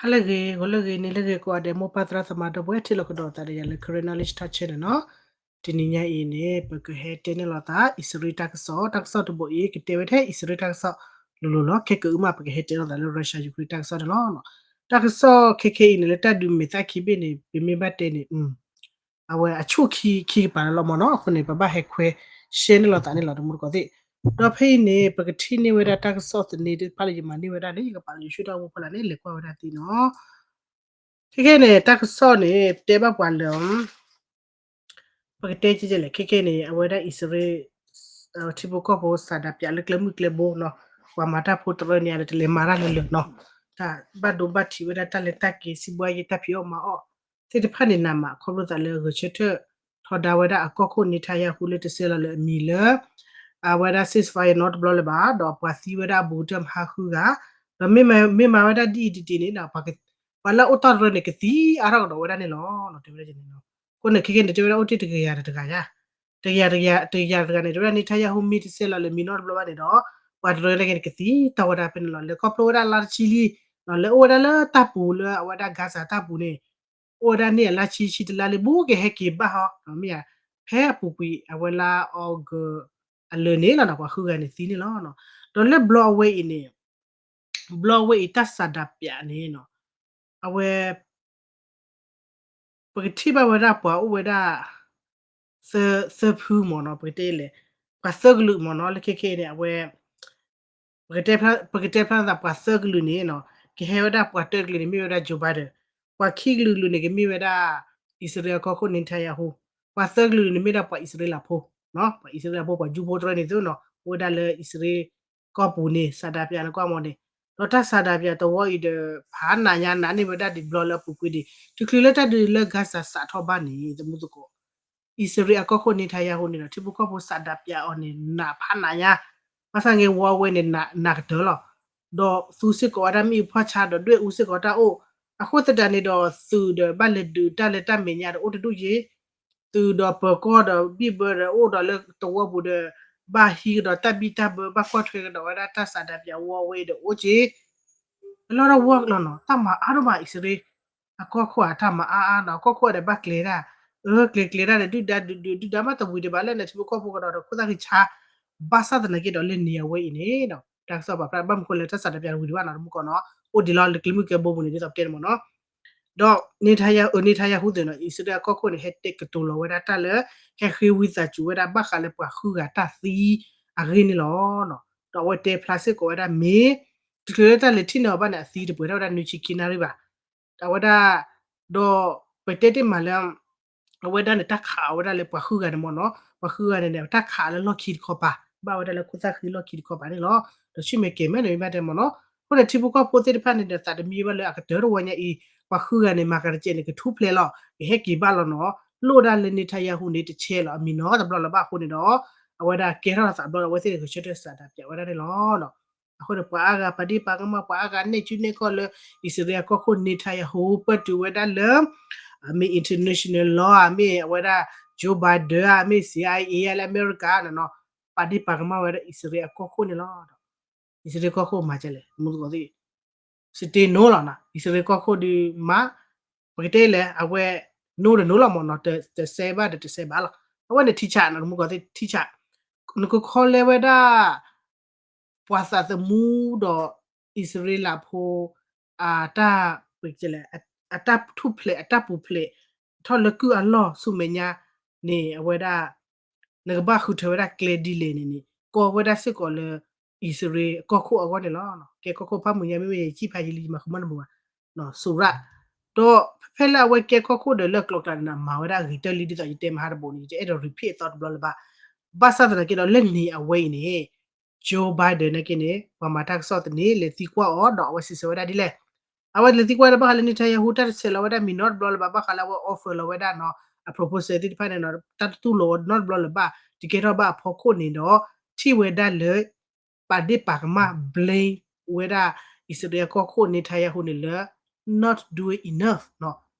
ဟါလၢအဂ့ၤ, ဂီၤလၢအဂ့ၤ, နံၤလၢအဂ့ၤ ကိးဂၤဒဲး မိၢ်ပၢ်သရၣ်သမါဒီပုၢ်ဝဲၢ် ထံၣ်လိာ်ကဒီးသးဒီးယၤလၢ Karen Knowledge Talk Channel နီၤ. တနံၤညါအံၤန့ၣ် ပကဟဲတဲန့ၢ်လိာ်သး အံၣ်စရ့လးတၢ်ကစီၣ်, တၢ်ကစီၣ်တဘိအံၤ ကတဲဝဲထဲအံၣ်စရ့လးတၢ်ကစီၣ်လိၤလိၤလီၤ. ခဲကအုမး ပကဟဲတဲလိာ်သးလၢ Russia Ukraine တၢ်ကစီၣ်န့ၣ်လီၤ. တၢ်ကစီၣ်ခဲခဲအံၤန့ၣ် လၢတၢ်ဒုးမဲာ်သၣ်ခံဘ့ၣ်န့ၣ် ပမ့ၢ်ဘၣ်တဲန့ၣ် အဝဲအဆူၣ်ခံခံကပၤလၢလီၤမၢ်နီၤ. အဃိန့ၣ် ပဘၣ်ဟဲခွဲ share န့ၢ်လိာ်သးန့ၣ်လီၤ တမူတကိးသ့ၣ်. ဒီးဖဲအံၤန့ၣ် ပကထံၣ်န့ၢ်ဝဲဒၣ်တၢ်ကစီၣ်သန့သ့ၣ်တဖၣ်လၢယမၤန့ၢ်ဝဲဒၣ်န့ၣ် ယကပာ်လၢယဆူၣ်တၢ်အိၣ်ဖီလာ်န့ၣ် လဲၤကွၢ်ဝဲဒၣ်သ့နီၤ. ခဲခဲန့ၣ် တၢ်ကစီၣ်န့ၣ် ပတဲဘၣ်ပှၤလၢ ပကတဲကဲလဲၣ် ခဲခဲန့ၣ် အဝဲဒၣ်အံၣ်စရ့လး ထံဖိကီၢ်ဖိစးဒးပၠးလၢကျဲမုၢ်ကျဲဘိနီၤ, ပှၤမၤတၢ်ဖိတရၢန့ၣ် အတလဲၤမၤတၢ်လၢလၢာ်နီၤ, တၢ်ဘၣ်ဒိဘၣ်ထံးဝဲဒၣ်တၢ်လဲၤတၢ်က့ၤ စံးဘှါယဲတၢ်ဖံးအီၣ်မၤအီၣ်သ့ၣ်တဖၣ်န့ၣ် နးမးခီဖျိသးလၢဂဲၤဆၢထၢၣ်ထီဒါဝဲဒၣ်အကီၢ်ခိၣ် Netanyahu လၢတဆဲးလီၤလၢအမံၤလၢ အဝဲဒၣ် ceasefire နီတဘျီလၢၤဘၣ်, ဒီးပှၤသံဝဲဒၣ်အဘူးကတၢၢ်မဟါဃုဂၤ, ဒီးမ့ၢ်မၤဝဲဒၣ်ဒ်အံၤဒ်ဒ်န့ၣ် ပှၤလၢအအိၣ်တီၢ်တရၢန့ၣ် ကသံအါထီၣ်ကဒီးဝဲဒၣ်န့ၣ်လီၤ. တဲဝဲဒၣ်န့ၣ်လီၤ. အဃိန့ၣ် ခဲခဲန့ၣ် တဲဝဲဒၣ်အိၣ်တ့ၢ်တကယၤတဂၤယါ, တကယၤတဂၤန့ၣ် တဲဝဲဒၣ် Netanyahu မ့ၢ်တဆဲးလီၤလၢမံၤနီတဘျီဘၣ်န့ၣ်ဒီး ပှၤတရၢန့ၣ်ကသံတၢ်ဝဲဒၣ်ဖဲန့ၣ်လီၤ. လဲၤခီဖျိဝဲဒၣ်လါတဆံလံ, လၢအိၣ်ဝဲဒၣ်လၢတၢ်ပူၤလၢအဝဲဒၣ် Gaza တၢ်ပူၤန့ၣ် အိၣ်ဝဲဒၣ်န့ၣ်အလါဆံဆံတလါလံ ဘူးကဟဲက့ၤဘၣ်ဟီ, မ့ၢ်ဧါ, ဖဲအပူၤကွံာ်အဝဲလါအီကူးအလၢာ်န့ၣ်လီၤနီၤ ပှၤဃုဂၤန့ၣ်သံန့ၣ်လီၤ. ဒီးလၢဘျီအဝဲအံၤန့ၣ် ဘျီအဝဲအံၤတၢ်စးဒးပၠးန့ၣ်နီၤ, အဝဲ ပကထံၣ်ဘၣ်ဝဲဒၣ်ပှၤအိၣ်ဝဲဒၣ် သၢဖုမ့ၢ်နီၤ, ပကတဲလဲၣ် ပှၤသၢကလုာ်မ့ၢ်နီၤ, လၢခဲခဲအံၤန့ၣ် အဝဲ ပကတဲဖျါသးပှၤသၢကလုာ်န့ၣ်နီၤ, ကဟဲဝဲဒၣ်ပှၤတၢကလုာ်န့ၣ် မ့ၢ်ဝဲဒၣ် Joe Biden, ပှၤခံကလုာ်ကလုာ်န့ၣ် ကမ့ၢ်ဝဲဒၣ် အံၣ်စရ့လးအကီၢ်ခိၣ် Netanyahu, ပှၤသၢကလုာ်န့ၣ် မ့ၢ်ဒၣ်ပှၤအံၣ်စရ့လးဖိ, ပှၤအံၣ်စရ့လးဖိ ပှၤယူဖိတရၢန့ၣ်သုနီၤ, အိၣ်ဝဲဒၣ်လၢအံၣ်စရ့လးကီၢ်ပူၤန့ၣ် စးဒးပၠးလၢကွၢ်မီၤန့ၣ်, ဒီးတၢ်စးဒးပၠးတဝီအံၤဒီး ဖးနးညါနးန့ၢ်ဝဲဒၣ်ဒံးဘျီလၢအပူၤကွံာ်ဒံး, တချုးလၢတၢ်ဒုးလၢ Gaza စးထီၣ်ဘၣ်န့ၣ် တမူသကိး အံၣ်စရ့လးအကီၢ်ခိၣ် Netanyahu န့ၣ်ဒီး ထံဖိကီၢ်ဖိစးဒးပၠးအီၤန့ၣ် နးဖးနးညါ, ဘၣ်ဆၣ်န့ၣ် ဝီဝဲန့ၣ် နးကတၢၢ်လီၤ, ဒီးသူစ့ၢ်ကီးဝဲဒၣ်မ့ၣ်အူဖီၣ်ဆါဒီးဒွဲၣ်အူစ့ၢ်ကီးတၢ်အိၣ်, အဃိသတးန့ၣ်ဒီး သုးဒီးဘၣ်လဲၤဒုးတၢ်လၢတၢ်မဲာ်ညါဒီးအိၣ်တဒူၣ်ယဲၢ်, သုးဒီးပၢၤကီၢ်ဒီးဘံၣ်ဘၢဒီးအိၣ်ဒီးလၢသဝီပူၤဒီး ဘၣ်ဟံးကဒီးတၢ်ဘံၣ်တၢ်ဘၢ ဘၣ်ကွၢ်ထွဲကဒီးဝဲဒၣ်တၢ်စးဒးပၠးဝီဝဲအံၤဒီးအိၣ်က့ၤ အလီၢ်တၢ်ဝီလီၤနီၤ, တၢ်မၤအါဒိၣ်မး အံၣ်စရ့လးအကီၢ်ခိၣ်ဧါ, တၢ်မၤအါအါနီၤ, အကီၢ်ခိၣ်ဒီးဘၣ်ကျဲၤတၢ်, အၢ ကျဲၤကျဲၤတၢ်ဒီး ဒုၣ်ဒါဒုးဒုး ဒုၣ်ဒါမးတဝံၤဒံးဘၣ်လၢန့ၣ် ထံဖိကီၢ်ဖိကဒီးဒီး ခိၣ်သၣ်ဃံဆါ, ဘၣ်ဆၣ်သနာ်က့ဒီးလၢန့ၣ်အဝဲအံၤန့ၣ် တၢ်ကစီၣ်ပာ်ဖျါဘၣ်မနုၤဃိလဲၣ် တၢ်စးဒးပၠးတဝံၤဒံးဘၣ်နီၤ တမူကီးနီၤ, အိၣ်ဒံးလီၤလၢကျဲမုၢ်ကျဲဘိပူၤန့ၣ် ဒ်သိးပတဲန့ၣ်မ့ၢ်နီၤ ဒီး Netanyahu အ Netanyahu သုးနီၤ အံၣ်စရ့လးအကီၢ်ခိၣ်န့ၣ် ဟဲတဲာ်ကတိၤလီၤဝဲဒၣ်တၢ်လၢ ဟဲဃ့ဝံသးစူၤဝဲဒၣ်ဘၣ်ဃးလၢပှၤဃုဂၤတၢ်သံအဂ့ၢ်န့ၣ်လီၤ. ဒီးအဝဲတဲဖျါစ့ၢ်ကီးဝဲဒၣ်မ့ၢ် တချုးလၢတၢ်လဲၤထံၣ်န့ၢ်အီၤဘၣ်န့ၣ် အသံတပှဲၤထီၣ်ဝဲဒၣ်နွံဆံခံနၣ်ရံၣ်ဘၣ်. အဝဲဒၣ် ဒီးပတဲတ့ၢ်မးလၢ အဝဲဒၣ်န့ၣ် တၢ်ခးအီၤဝဲဒၣ်လၢပှၤဃုဂၤန့ၣ်မ့ၢ်နီၤ, ပှၤဃုဂၤန့ၣ်န့ၣ် တၢ်ခးလၢလီၢ်ခံတခီပၤ, ဘၣ်ဝဲဒၣ်လၢခိၣ်သၣ်ဃံလီၢ်ခံတခီပၤန့ၣ်လီၤ. ဒီးဆူမဲာ်ကဲၤမဲာ်န့ၣ် မ့ၢ်ဘၣ်တဲမ့ၢ်နီၤ, အဃိန့ၣ် ထံဖိကီၢ်ဖိသ့ၣ်တဖၣ်န့ၣ်ဒီး သးတမံဘၣ်လၢအကတၢၢ်တဝီညါအံၤ ပှၤဃုဂၤန့ၣ် မၤကၤတစဲးန့ၣ် ကထူၣ်ဖျဲးလီၤ, ကဟဲက့ၤဘၣ်လီၤနီၤ, လိၣ်ဒၣ်လၢ Netanyahu န့ၣ် တဆဲးလီၤအမံၤနီတဘျီလၢၤဘၣ်အဃိန့ၣ်ဒီး အဝဲဒၣ်ကဲထီၣ်သးဘျီဒီး အဝဲသ့ၣ်န့ၣ် ဂဲၤဆၢထၢၣ်စးဒးပၠးဝဲဒၣ်န့ၣ်လီၤ. အဃိန့ၣ် ပှၤအါဂၤ ပှၤဒ့ပှၤကမၣ် ပှၤအါဂၤ နဲၣ်စုနဲၣ်ခီၣ်လၢ အံၣ်စရ့လးအကီၢ်ခိၣ် Netanyahu ပၢၢ်တုၤဝဲဒၣ်လၢ မ့ၢ် international law ဧါ, မ့ၢ်အဝဲဒၣ် Joe Biden ဧါ, မ့ၢ် CIA ဧါ လၢအမဲရကၤန့ၣ်နီၤ, ပှၤဒ့ပှၤကမၣ်ဝဲဒၣ် အံၣ်စရ့လးအကီၢ်ခိၣ်န့ၣ်လီၤ. အံၣ်စရ့လးကီၢ်ခိၣ်မၤကဲလဲၣ် မူသကိးသ့ၣ် စတ့နိလီၤနီၤ, အံၣ်စရ့လးကီၢ်ခိၣ်ဒုးမး, ပကတဲလဲၣ် အဝဲ နိဒီးနိလီၤမ့ၢ်နီၤ, တစဲးဘၣ်ဒီးတစဲးဘၣ်လီၤ. အဝဲန့ၣ်ထံဆးနီၤ မူသကိးသ့ၣ်ထံဆး, နကခီလဲဝဲဒၣ် ပှၤသးသမူဒီး အံၣ်စရ့လးဖိ အတၢ် ပကတဲလဲၣ် အတၢ်ထူၣ်ဖျဲး အတၢ်ပူၤဖျဲးထီၣ်လၢကုၢ်အလီၢ်ဆူမဲာ်ညါန့ၣ် အဝဲဒၣ် နကဘၣ်ဃုထၢဝဲဒၣ်ကျဲဒ်လဲၣ်န့ၣ်န့ၣ် ကီဝဲဒၣ်စ့ၢ်ကီးလၢ အံၣ်စရ့လးကီၢ်ခိၣ်အဂီၢ်န့ၣ်လီၤ. ကဲကီၢ်ခိၣ်ဖးမုၢ်ညါမ့ၢ်ဝဲယစံၣ်ဖးယံာ်လံ ယမၤဃုမၤနၢ်မုာ်ဘၣ် စူၤရၣ်, ဒီးဖဲလၢအဝဲကဲကီၢ်ခိၣ်ဒီးလၢကျိၤကျါန့ၣ် မၤဝဲဒၣ်အဂ့ၤတၢ်လံ ဒ်သိးယတဲမဟါတဘိန့ၣ် ယတအဲၣ်ဒိး repeat အသီတဘျီလၢၤဘၣ်. ဘၣ်ဆၣ်သနာ်က့ဒီး လၢန့ၣ်အဝဲအံၤန့ၣ် Joe Biden နာ်က့န့ၣ် ပှၤမၤတၢ်ကစီၣ်သန့ လဲၤသံကွၢ်အီၤ ဒီးအဝဲစံးဆၢဝဲဒၣ်ဒ်လဲၣ်. အဝဲလဲၤသံကွၢ်ဒီးဘၣ်ဃးလၢ Netanyahu တၢ်တဆဲးလီၤဝဲဒၣ်မံၤနီတဘျီလၢၤဘၣ်, ဘၣ်ဃးလၢအဝဲ offer လီၤဝဲဒၣ်နီၤ အ proposal သ့ၣ်တဖၣ်န့ၣ်နီၤ တၢ်တတူၢ်လိာ်နီတဘျီလၢၤဘၣ်, တကဲထီၣ်ဘၣ်အဖီခိၣ်န့ၣ်ဒီး ထံၣ်ဝဲဒၣ်လၢ ပာ်ဒ့ၣ်ပာ်ကမၣ် blame ဝဲဒၣ် အံၣ်စရ့လးကီၢ်ခိၣ် Netanyahu န့ၣ်လၢ not doing enough နီၤ,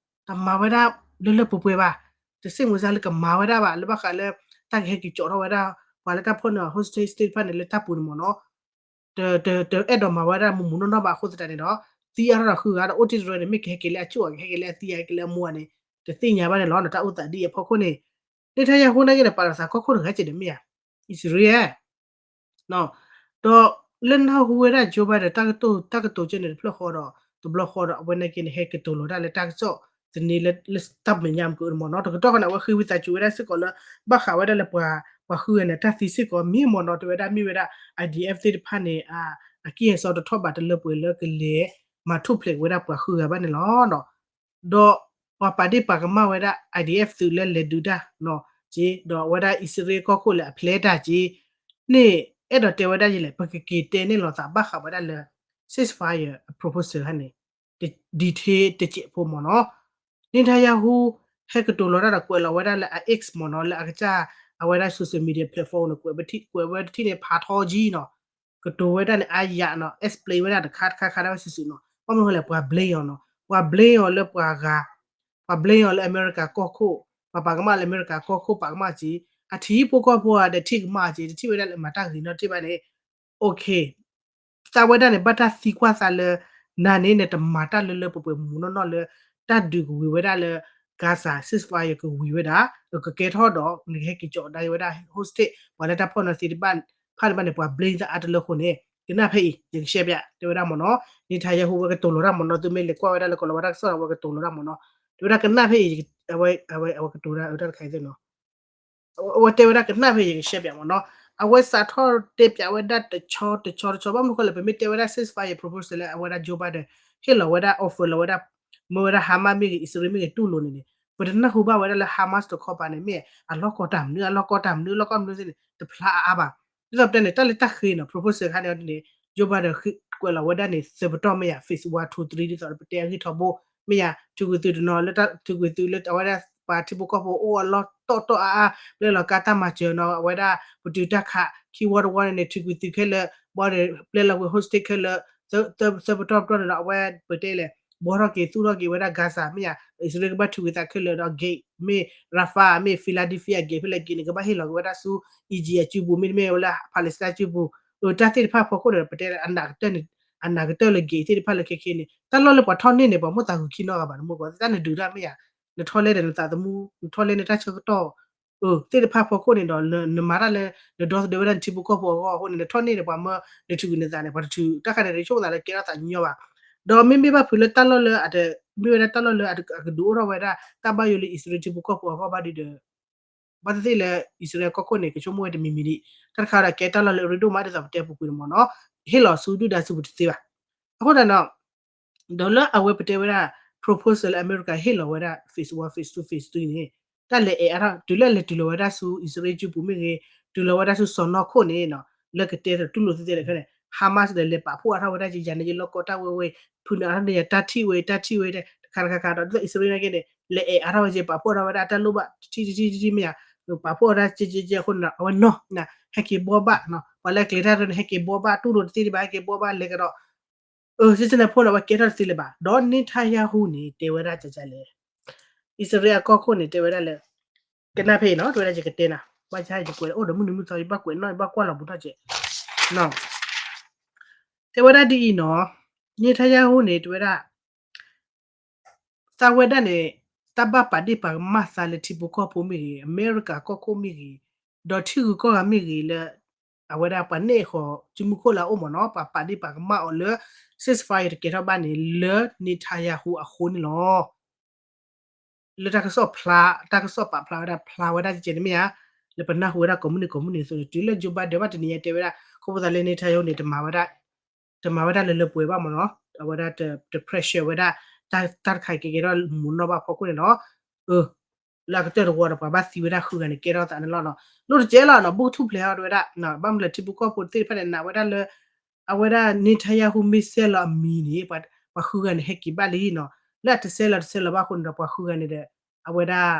တမၤဝဲဒၣ်လၢလၢပှဲၤပှဲၤဘၣ်, တစ့ၣ်မုၢ်စၢ်လၢကမၤဝဲဒၣ်ဘၣ် လၢဘၣ်ဃးလၢ တၢ်ကဟဲက့ၤကၠီးထီၣ်ဝဲဒၣ် ပှၤလၢတၢ်ဖီၣ်န့ၢ် hostage သ့ၣ်တဖၣ်န့ၣ် လၢတၢ်ပူၤန့ၣ်မ့ၢ်နီၤ တအဲၣ်ဒိးမၤဝဲဒၣ်မုာ်မုာ်နီၢ်နီၢ်ဘၣ်အဃိသတးန့ၣ်ဒီး သံအါထီၣ်ဒီးဃုဂၤဒီး အိၣ်တ့ၢ်တရၢန့ၣ် မ့ၢ်ကဟဲက့ၤလၢအကၠိၣ်ဧါ ကဟဲက့ၤလၢအသံဧါ ကဟဲက့ၤလၢအမူဧါန့ၣ် တသ့ၣ်ညါဘၣ်န့ၣ်လီၤ. တၢ်အိၣ်သးဒ်အံၤအဖီခိၣ်န့ၣ် Netanyahu နာ်က့န့ၣ် ပာ်လီၤသးကီၢ်ခိၣ်တဂၤကဲဒီးမ့ၢ်ဧါ အံၣ်စရ့လး ဒီးလၢနၢ်ဟူဝဲဒၣ် Joe Biden တၢ်ကတိၤ တၢ်ကတိၤကဲန့ၣ် တဖျၢၣ်ဃီဒီး တဘျီဃီဒီး အဝဲနာ်က့န့ၣ် ဟဲကတိၤလီၤတၢ်လၢတၢ်ကစီၣ်သန့လၢ လၢတၢ်မဲာ်ညါမုၢ်ကအိၣ်န့ၣ်မ့ၢ်နီၤ. တကတီၢ်ဃီန့ၣ် အဝဲဃ့ဝံသးစူၤဝဲဒၣ်စ့ၢ်ကီးလၢ ဘၣ်ဃးဝဲဒၣ်လၢပှၤ ပှၤဃုဂၤန့ၣ် တၢ်သံစ့ၢ်ကီးမ့ၢ်မ့ၢ်နီၤ တဲဝဲဒၣ်မ့ၢ်ဝဲဒၣ် I D F သ့ၣ်တဖၣ်န့ၣ် အကံၢ်အစီတထီၣ်ဘးတလၢပှဲၤလၢကလဲၤမၤထူၣ်ဖျဲးဝဲဒၣ်ပှၤဃုဂၤဘၣ်န့ၣ်လီၤ. ဒီးပှၤပာ်ဒ့ၣ်ပာ်ကမၣ်ဝဲဒၣ် I D F သုးလၢလဲၤဒုးတၢ်နီၤက့ ဒီးအဝဲဒၣ်အံၣ်စရ့လးကီၢ်ခိၣ်လၢအဖျဲတၢ်က့ န့ၣ် အဲၣ်ဒိးတဲဝဲဒၣ်ယလဲၣ် ပကက့ၤတဲန့ၢ်လိာ်သးဘၣ်ဃးဝဲဒၣ်လၢ ceasefire အ proposal ခါန့ၣ် detail တစဲးဖိမ့ၢ်နီၤ. Netanyahu ဟဲကတိၤလီၤတၢ်ဒီးကွဲးလီၤဝဲဒၣ်လၢအ X မ့ၢ်နီၤ လၢအကစၢ် အဝဲဒၣ် social media platform န့ၣ် ကွဲးဝဲတထံၣ်န့ၣ် ဖးထီကံနီၤ ကတိၤဝဲဒၣ်န့ၣ် အါယၤနီၤ explain ဝဲဒၣ်တခါတခါခါဒၣ်ဝဲစုာ်စုာ်နီၤ ဘၣ်မနုၤဃိလဲၣ် ပှၤ blame အီၤနီၤ ပှၤ blame အီၤလၢပှၤဂၤ ပှၤ blame အီၤလၢအမဲရကၤကီၢ်ခိၣ် ပှၤပာ်ကမၣ်လၢအမဲရကၤကီၢ်ခိၣ် ပာ်ကမၣ်က့ အထံဖိကီၢ်ဖိဒီးထံၣ်ကမၣ်က့ တထံၣ်ဝဲဒၣ်လၢမၤတၢ်ဂ့ၤနီတထံၣ်ဘၣ်န့ၣ် okay သးဝဲဒၣ်န့ၣ် ဘၣ်တၢ်သံကွၢ်သးလၢ နၤန့ၣ် နတမၤတၢ်လၢလၢပှဲၤပှဲၤမူးမူးနီၢ်နီၢ်လၢ တၢ်ဒုးကဝံၤဝဲဒၣ်လၢ Gaza ceasefire ကဝံၤဝဲဒၣ် ကကဲထီၣ်ဒီး နကဟဲက့ၤကၠီးဒါက့ၤဝဲဒၣ် hostage ပှၤလၢတၢ်ဖီၣ်နီၤသ့ၣ်တဖၣ်န့ၣ် ပှၤ blame သးအါတလၢအဃိန့ၣ် ကနၣ်ဖဲအံၤ ယကရှဲပၠး တဲဝဲဒၣ်မ့ၢ်နီၤ Netanyahu ဝဲကတိၤလီၤတၢ်မ့ၢ်နီၤ သုမ့ၢ်လဲၤကွၢ်ဝဲဒၣ်လၢကီၤလၤဝါတၢ်ကစီၣ်ဒီး ဝဲကတိၤလီၤတၢ်မ့ၢ်နီၤ တဲဝဲဒၣ်ကနၣ်ဖဲအံၤ အဝဲကတိၤတၢ်အတၢ်တခါအံၤသ့ၣ်နီၤ အဝဲတဲဝဲဒၣ်ကနၣ်ဖဲယကရှဲပၠးမ့ၢ်နီၤ အဝဲစးထီၣ်တဲပၠးဝဲဒၣ်တဆီတဆီတဆီ ဘၣ်မနုၤဃိလဲၣ် ပမ့ၢ်တဲဝဲဒၣ် ceasefire proposal လၢအဝဲဒၣ် Joe Biden ဟ့ၣ်လီၤဝဲဒၣ် offer လီၤဝဲဒၣ် မ့ၢ်ဝဲဒၣ် Hamas မ့ၢ်ဂ့ၤ အံၣ်စရ့လးမ့ၢ်ဂ့ၤ တူၢ်လိာ်န့ၣ်န့ၣ် ပတနၢ်ဟူဘၣ်ဝဲဒၣ်လၢ Hamas တခီပၤန့ၣ် မ့ၢ်အလီၢ်ကီတၢ်မနုၤ အလီၢ်ကီတၢ်မနုၤ အလီၢ်ကီမနုၤသ့ၣ်န့ၣ် တဖျါအါအါဘၣ် ဒ်သိးပတဲန့ၣ် တၢ်လၢတၢ်ဃ့နီၤ proposal ခါန့ၣ်အီၤဒ်န့ၣ် Joe Biden ကွဲးလီၤဝဲဒၣ်န့ၣ် သၢပတီၢ်မ့ၢ်ယၤ phase one two three ဒ်သိးပတဲအဂ့ၢ်ထီဘိ မ့ၢ်ယၤ ထုးကွံာ်သုးတနီၤလၢ ထုးကွံာ်သုးလၢအဝဲဒၣ် ပှၤထံဖိကီၢ်ဖိအိၣ်အလီၢ်တီတီအါအါ ပျဲလီၤကါတၢ်မၤစၢၤနီၤ အဝဲဒၣ် ပတုာ်တၢ်ခး ခံဝီတဝီန့ၣ်န့ၣ် ထုးကွံာ်သုးခဲလၢာ် ဘီန့ၣ် ပျဲလီၤကွံာ် hostage ခဲလၢာ် သၢပတီၢ်ပတီၢ်န့ၣ်ဒီး အဝဲပတဲလဲၣ် ဘှီထီၣ်က့ၤသူၣ်ထီၣ်က့ၤဝဲဒၣ် Gaza မ့ၢ်ယၤ အံၣ်စရ့လးကဘၣ်ထုးကွံာ်သးခဲလၢာ်ဒီး gate မ့ၢ် Rafah မ့ၢ် Philadelphia gate ဖဲလဲၣ် gate န့ၣ် ကဘၣ်ဟ့ၣ်လီၤက့ၤဝဲဒၣ်ဆူ Egypt အစုပူၤ မ့တမ့ၢ်ဝဲလၢ Palestine အစုပူၤ တၢ်သ့ၣ်တဖၣ်ဖီခိၣ်န့ၣ် ပတဲအနာ်ကတၢၢ်န့ၣ် အနာ်ကတၢၢ်လၢ gate သ့ၣ်တဖၣ်လၢခဲခဲန့ၣ် တၢ်လီၢ်လၢပှၤထီၣ်န့ၢ်န့ၣ် ပှၤမိၣ်သးဂုာ်ခံနီတဂၤဘၣ် နမိၢ်ကီၢ် တၢ်နဒုးတၢ်မ့ၢ်ယၤ နထီၣ်လဲဒီးနသးသမူ နထီၣ်လဲနတၢ်ဆၢကတီၢ် သ့ၣ်တဖၣ်ဖီခိၣ်န့ၣ်ဒီး နမၤတၢ်လၢ နဒီသဒၢဝဲဒၣ်နထံဖိကီၢ်ဖိအဂီၢ်အဃိန့ၣ် နထီၣ်န့ၢ်န့ၣ် ပှၤမၢနထုးကွံာ်နသးန့ၣ် ပှၤတထုး တၢ်ခါန့ၣ် တဆိကမိၣ်သးလၢကဲထီၣ်သးညီညီဘၣ် ဒီးမ့မ့ၢ်ဘၣ်ဖုးလၢတၢ်လီၢ်လၢ မ့ၢ်ဝဲဒၣ်တၢ်လီၢ်လၢအကဒုးအိၣ်ထီၣ်ဝဲဒၣ် တၢ်ဘၣ်ယိၣ်လၢအံၣ်စရ့လးထံဖိကီၢ်ဖိအဂီၢ်ဘၣ်ဒီး ဘၣ်သ့ၣ်သ့ၣ်လၢအံၣ်စရ့လးကီၢ်ခိၣ်န့ၣ် ကဆိကမိၣ်ဝဲတမံၤမံၤဒံး တၢ်တခါဒီးကဲတၢ်လီၢ်လၢအရ့ဒိၣ်မးဒ်သိးပတဲပူၤကွံာ်န့ၣ်မ့ၢ်နီၤ ဟ့ၣ်လီၤဆူဒုၣ်ဒါစုပူၤတသ့ဘၣ် အဃိသတးဒီး ဒီးလၢအဝဲပတဲဝဲဒၣ် proposal လၢအမဲရကၤဟ့ၣ်လီၤဝဲဒၣ် phase one phase two phase three န့ၣ် တၢ်လဲၤအဲၣ်အါထီၣ် တုၤလၢလဲၤတုၤလီၤဝဲဒၣ်ဆူအံၣ်စရ့လးစုပူၤမ့ၢ်ဂ့ၤ တုၤလီၤဝဲဒၣ်ဆူစီၢ်နီၤခိၣ်န့ၣ် လၢကတဲတတူၢ်လိာ်သ့သ့လၢခဲန့ၣ် Hamas ဒီးလဲၤပာ်ဖှိၣ်အါထီၣ်ဝဲဒၣ်က့ၤ ယၤန့ၣ်ယလီၢ်ကီတၢ်ဝဲဝဲ ဖုးန့ၢ်အါထီၣ်န့ၣ်ယတၢ်ထံၣ်ဝဲ တၢ်ထံၣ်ဝဲတခါတခါခါဒီး ဒ်သိးအံၣ်စရ့လးနာ်က့န့ၣ် လဲၤအဲၣ်အါထီၣ်ဝဲက့ၤ ပာ်ဖှိၣ်အါထီၣ်ဝဲဒၣ်တၢ်လိၣ်ဘၣ် တထံၣ်တထံၣ်တထံၣ်မ့ၢ်ယၤ ပာ်ဖှိၣ်အါထီၣ်ကဲကဲကဲအဃိန့ၣ်ဒီး အဝဲနီၢ် ဟဲက့ၤဘှီဘၣ် ပှၤလၢအကျဲၤတၢ်တရၢန့ၣ် ဟဲက့ၤဘှီဘၣ် တူၢ်လိာ်တသ့ဒံးဘၣ် ဟဲက့ၤဘှီဘၣ်လဲၤကဒီး စ့စ့န့ၣ်ဖိန့ၣ် အဝဲကဲထီၣ်တသ့လၢၤဘၣ် ဒီး Netanyahu န့ၣ် တဲဝဲဒၣ်ကကလဲၣ် အံၣ်စရ့လးအကီၢ်ခိၣ်န့ၣ် တဲဝဲဒၣ်လၢ ကနၣ်ဖဲအံၤနီၤ တဲဝဲဒၣ်ယကတဲနၤ ဘၣ်ဆၣ်ယကွဲးအိၣ်ဒီးမုၢ်နံၤမုၢ်သီ ယဘၣ်ကွဲးနီၣ် ယဘၣ်ကွၢ်လီၤဘူးထီၣ်ကဲး တဲဝဲဒၣ်ဒ်အံၤနီၤ Netanyahu န့ၣ် တဲဝဲဒၣ် သးဝဲဒၣ်န့ၣ် တၢ်ဘၣ်ပာ်ဒ့ၣ်ပာ်ကမၣ်သးလၢထံဖိကီၢ်ဖိမ့ၢ်ဂ့ၤ အမဲရကၤကီၢ်ခိၣ်မ့ၢ်ဂ့ၤ ဒီးထံဂုၤကီၢ်ဂၤမ့ၢ်ဂ့ၤလၢ အဝဲဒၣ်ပှၤနဲၣ်ဃီၤစုမုၢ်ခိၣ်လၢအအိၣ်မ့ၢ်နီၤ ပှၤပာ်ဒ့ၣ်ပာ်ကမၣ်အီၤလၢ ceasefire တကဲထီၣ်ဘၣ်န့ၣ် လၢ Netanyahu အဃိန့ၣ်လီၤ. လၢတၢ်ကစီၣ်ဖျါ တၢ်ကစီၣ်ပာ်ဖျါဝဲဒၣ် ဖျါဝဲဒၣ်ကကဲန့ၣ်မ့ၢ်ဧါ လၢပနၢ်ဟူဝဲဒၣ်ကိးမုၢ်နံၤကိးမုၢ်နံၤအသိးန့ၣ် တုၤလၢ Joe Biden ဘၣ်တနံၤညါတဲဝဲဒၣ် ခီဖျိသးလၢ Netanyahu န့ၣ် တမၤဝဲဒၣ် တမၤဝဲဒၣ်လၢလၢပှဲၤပှဲၤဘၣ်မ့ၢ်နီၤ အဝဲဒၣ်တ pressure ဝဲဒၣ် တၢ်တခါကဲကဲထီၣ်မူးနီၢ်ဘၣ်ဖီခိၣ်န့ၣ်နီၤ လၢအကတၢၢ်တဝီဒီးပှၤဘၣ်သံဝဲဒၣ်ဃုဂၤန့ၣ် ကဲထီၣ်သးန့ၣ်လီၤနီၤ လိၣ်တကဲလီၤနီၤ ဘူးကထူၣ်ဖျဲးအီၤတဝဲဒၣ် ဘၣ်မနုၤလဲၣ်ထံဖိကီၢ်ဖိသ့ၣ်တဖၣ်န့ၣ် နာ်ဝဲဒၣ်လၢ အဝဲဒၣ် Netanyahu မ့ၢ်ဆဲးလီၤအမံၤန့ၣ် ပှၤဃုဂၤန့ၣ် ဟဲက့ၤဘၣ်လံနီၤ လၢအတဆဲးလီၤတဆဲးလီၤဘၣ်အဃိန့ၣ်ဒီး ပှၤဃုဂၤန့ၣ်ဒီး အဝဲဒၣ်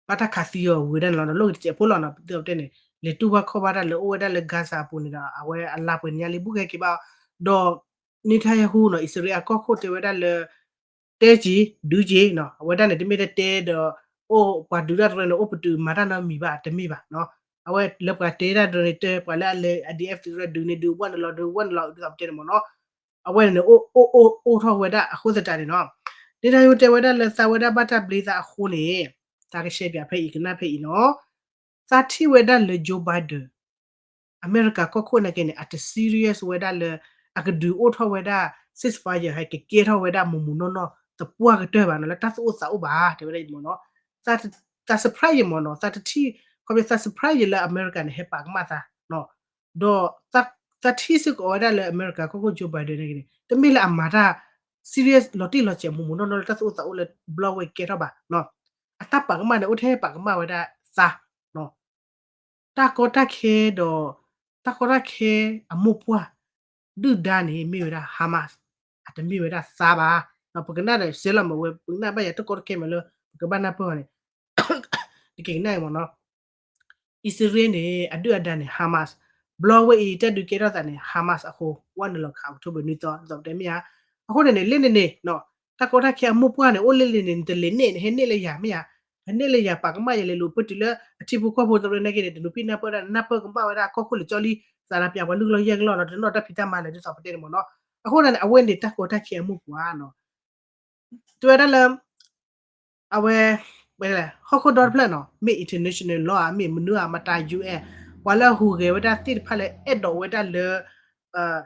ဘၣ်တၢ်ခးသံအီၤဝံၤဒၣ်န့ၣ်လီၤ ဒီးလိၣ်ကတစဲးဖိလီၤနီၤ ဒ်သိးပတဲန့ၣ် လဲၤတူၢ်ဘၣ်ခီၣ်ဘၣ်တၢ်လၢအိၣ်ဝဲဒၣ်လၢ Gaza အပူၤန့ၣ်ဒီး အဝဲအလါပှဲၤနံၤညါလံ ဘူးကဟဲက့ၤဘၣ်အီၤ ဒီး Netanyahu နီၤ အံၣ်စရ့လးအကီၢ်ခိၣ်တဲဝဲဒၣ်လၢ တဲက့ၤ ဒုးက့ၤနီၤ အဝဲဒၣ်န့ၣ်တမ့ၢ်တဲတဲဒီး အိၣ်ပှၤဒုးတၢ်တရၢန့ၣ် အိၣ်ပတုာ်မၤတၢ်နီတမံၤဘၣ် တမ့ၢ်ဘၣ်နီၤ အဝဲလၢပှၤတဲတၢ်တရၢန့ၣ် တဲပှၤလၢအလဲၤ I D F တရၢဒုးန့ၣ် ဒုးဝဲနုာ်လီၤ ဒုးဝဲနုာ်လီၤ ဒ်သိးပတဲန့ၣ်မ့ၢ်နီၤ အဝဲန့ၣ် အိၣ်အိၣ်အိၣ်အိၣ်ထီၣ်ဝဲဒၣ်အဃိသတးန့ၣ်နီၤ, နံၤထါယိတဲဝဲဒၣ်လၢသးဝဲဒၣ်ဘၣ်တၢ်ဘျ့သးအဃိန့ၣ်, သးကရှဲပၠးဖဲအံၤကနၣ်ဖဲအံၤနီၤ, သးထံၣ်ဝဲဒၣ်လၢ Joe Biden အမဲရကၤကီၢ်ခိၣ်နာ်က့န့ၣ် အတ serious ဝဲဒၣ်လၢ အကဒုးအိၣ်ထီၣ်ဝဲဒၣ် ceasefire ဟဲကကဲထီၣ်ဝဲဒၣ်မိၢ်မိၢ်နီၢ်နီၢ်သပှၢ်ကတၢၢ်ဘၣ်နီၤ, လၢတၢ်သူၣ်အိၣ်သးအိၣ်ဘၣ် တဲဝဲဒၣ်အံၤမ့ၢ်နီၤ, သး surprise ယမ့ၢ်နီၤ, သးတထံၣ် ခီဖျိသး surprise ယလၢအမဲရကၤန့ၣ် ဟဲပာ်ကမၣ်သးနီၤ, ဒီး သးထံၣ်စ့ၢ်ကီးဝဲဒၣ်လၢအမဲရကၤကီၢ်ခိၣ် Joe Biden နာ်က့န့ၣ် တမ့ၢ်လၢအမၤတၢ် serious လီၤတံၢ်လီၤဆဲးမိၢ်မိၢ်နီၢ်နီၢ်လၢတၢ်သူၣ်အိၣ်သးအိၣ်လၢ ဘျီဝဲကဲထီၣ်ဘၣ်နီၤ, အတၢ်ပာ်ကမၣ်န့ၣ် အိၣ်ထဲပာ်ကမၣ်ဝဲဒၣ်သး တၢ်ကီတၢ်ခဲဒီး တၢ်ကီတၢ်ခဲအမိၢ်ပှၢ် ဒုၣ်ဒါန့ၣ် မ့ၢ်ဝဲဒၣ် Hamas, အတမ့ၢ်ဝဲဒၣ်သးဘၣ်. ပကနၣ်ဒီးစဲလီၤမးဝဲ ပကနၣ်ဘၣ်ယၤတၢ်ကီတၢ်ခဲမးလၢ ပကဘၣ်နၢ်ပၢၢ်အီၤန့ၣ် တက့ၤကနၣ်အံၤမ့ၢ်နီၤ, အံၣ်စရ့လးန့ၣ် အဒုၣ်အဒါန့ၣ် Hamas, ဘျီဝဲအံၤတၢ်ဒုးကဲထီၣ်သးန့ၣ် Hamas အဃိ ဝဲနုာ်လီၤခး October နွံသီ ဒ်သိးပတဲမ့ၢ်ဧါ. အဃိန့ၣ်န့ၣ် လၢန့ၣ်န့ၣ် တၢ်ကီတၢ်ခဲအမိၢ်ပှၢ်န့ၣ် အိၣ်လၢလံန့ၣ် နတလဲၤန့ၣ် နဟဲန့ၢ်လၢယၤမ့ၢ်ဧါ, ဟဲန့ၢ်လၢယၤ ပာ်ကမၣ်ယၤလဲၤလိာ်ပၢၢ်တုၤလၢအထံဖိကီၢ်ဖိသရၢနာ်က့န့ၣ် တနူၤပံၣ်နၢ်ပၢၢ်ဒၣ် နၢ်ပၢၢ်ကဘၣ်ဝဲဒၣ်ကီၢ်ခိၣ်လၢကၠီလံ, သးလၢပၠးပှၤလုၢ်လီၢ်ယဲၢ်ကလီၢ်နီၤ, တနီၣ်တၢ်ဖံးတၢ်မၤလၢာ် ဒ်သိးပတဲန့ၣ်မ့ၢ်နီၤ. အဃိန့ၣ် အဝဲန့ၣ်တၢ်ကီတၢ်ခဲအမိၢ်ပှၢ်နီၤ တဲဝဲဒၣ်လၢ အဝဲ ဟီၣ်ခိၣ်ဒီတဖျၢၣ်နီၤ မ့ၢ် international law ဧါ မ့ၢ်မနုၤဧါ မတၤ UN ပှၤလၢအဟူးဂဲၤဝဲဒၣ်သ့ၣ်တဖၣ်လၢအဲၣ်ဒိးဝဲဒၣ်လၢ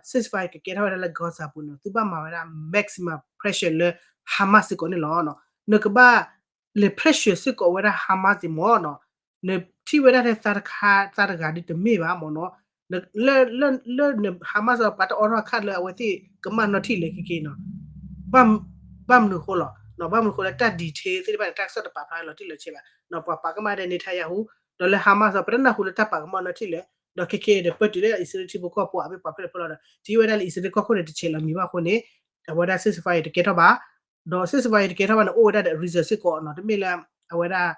ceasefire ကကဲထီၣ်ဝဲဒၣ်လၢ Gaza ပူၤန့ၣ် သုဘၣ်မၤဝဲဒၣ် maximum pressure လၢ Hamas စ့ၢ်ကီးန့ၣ်လီၤ. နကဘၣ်လဲၤ pressure စ့ၢ်ကီးဝဲဒၣ် Hamas စ့ၢ်မ့ၢ်နီၤ, နထံၣ်ဝဲဒၣ်ထဲသးတခါ သးတဂၤဒ်တမ့ၢ်ဘၣ်မ့ၢ်နီၤ, လၢ လၢ လၢ Hamas ပှၤတအိးထီၣ်အခါလၢအဝဲသ့ၣ်ကမၣ်နီၢ်ထံၣ်လဲၣ်ခဲက့နီၤ ဘၣ်မနုၤဃိလီၤ, ဘၣ်မနုၤဃိလၢတၢ် detail သ့ၣ်တဖၣ်န့ၣ် တၢ်ကစီၣ်တပာ်ဖျါလီၤတံၢ်လီၤဆဲးဘၣ်, ပှၤပာ်ကမၣ်ဒဲး Netanyahu ဒီးလၢ Hamas ပတနၢ်ဟူလၢတၢ်ပာ်ကမၣ်နီၢ်ထံၣ်လဲၣ်, ဒီးခဲက့ဒီးပၢၢ်တုၤလၢအံၣ်စရ့လးထံဖိကီၢ်ဖိအဘ့ၣ်ပှၤဖဲလဲၣ်ဖဲလဲၣ်ဒီး ထံၣ်ဝဲဒၣ်လၢအံၣ်စရ့လးကီၢ်ခိၣ်န့ၣ် တဆဲးလီၤမံၤဘၣ်အဃိန့ၣ် အဝဲဒၣ် ceasefire တကဲထီၣ်ဘၣ်, ဒီး ceasefire တကဲထီၣ်ဘၣ်န့ၣ် အိၣ်ဝဲဒၣ်ဒီး reason စ့ၢ်ကီးနီၤ, တမ့ၢ်လၢ အဝဲဒၣ်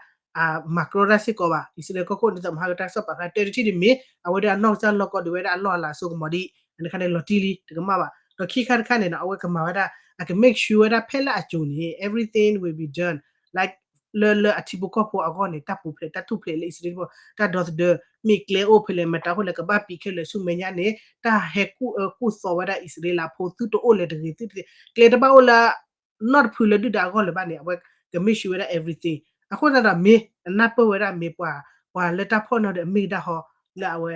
မၤကြီတၢ်စ့ၢ်ကီးဘၣ်, အံၣ်စရ့လးကီၢ်ခိၣ်န့ၣ် ဒ်သိးမဟါကတၢ်ကစီၣ်ပာ်ဖျါတဲတထံၣ်တမံၤ အဝဲဒၣ်အနီၢ်ကစၢ်လီၢ်ကီၢ်ဒုးဝဲဒၣ်အလီၢ်အလၤအစိကမီၤဒ် အန့ၣ်ခါန့ၣ်လီၤတံၢ်လံ တကမၣ်ဘၣ်, ဒီးခံခါတခါန့ၣ်နီၤ အဝဲကမၤဝဲဒၣ် အက make sure ဝဲဒၣ်ဖဲလၢအစိၤန့ၣ် everything will be done, လၢ လၢအထံဖိကီၢ်ဖိအဂီၢ်န့ၣ် တၢ်ပူၤဖျဲး တၢ်ထူၣ်ဖျဲးလၢအံၣ်စရ့လးဖိ တၢ်ဒီသဒၢ မ့ၢ်ကျဲအိၣ်ဖဲလဲၣ် မတၤအိၣ်လဲၣ် ကဘၣ်ပံးခဲလၢာ်ဆူမဲာ်ညါန့ၣ် တၢ်ဟဲကူၣ်အၢကူၣ်သီဝဲဒၣ်အံၣ်စရ့လးဖိ သုတအိၣ်လဲၤတဂ့ၤ သုတ ကျဲတဘၣ်အိၣ်လၢ နီတဖုလၢဒုၣ်ဒါအဂီၢ်လၢၤဘၣ်န့ၣ် အဝဲက make sure ဝဲဒၣ် everything, အဃိသတးဒီးမ့ၢ် အနၢ်ပၢၢ်ဝဲဒၣ်မ့ၢ်ပှၤ ပှၤလၢတၢ်ဖီၣ်န့ၢ်ဒီးအမ့ၢ်ဒၣ်ဟီ လၢအဝဲ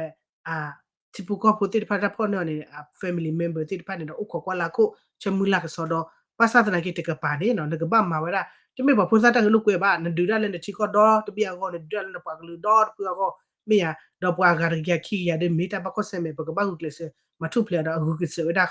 ထံဖိကီၢ်ဖိသ့ၣ်တဖၣ်တၢ်ဖီၣ်န့ၢ်အီၤန့ၣ် အ family member သ့ၣ်တဖၣ်န့ၣ်ဒီး အိၣ်ခိးကွၢ်လၢခိၣ် ဆၢမုၢ်လၢ်ကစီဒီ ဘၣ်ဆၣ်သနာ်က့တကပၤန့ၣ်နီၤ နကဘၣ်မၤဝဲဒၣ် တမ့ၢ်ပှၤဖိသၣ်တၢ်ဂဲၤလိာ်ကွဲဘၣ် နဒုးတၢ်လၢနထံကီၢ်ဒီတဘ့ၣ်အဂီၢ် နဒုးတၢ်လၢနပှၤကလုာ်ဒီတဖုအဂီၢ် မ့ၢ်ယၤ ဒီးပှၤအဂၤတကယၤခံကယၤဒီးမ့ၢ်တၢ်ဘၣ်ကွၢ်ဆၢၣ်မဲာ် ပကဘၣ်ဂုာ်ကျဲးစၢး မၤထူၣ်ဖျဲးဒီးအဂုာ်ကျဲးစၢးဝဲဒၣ်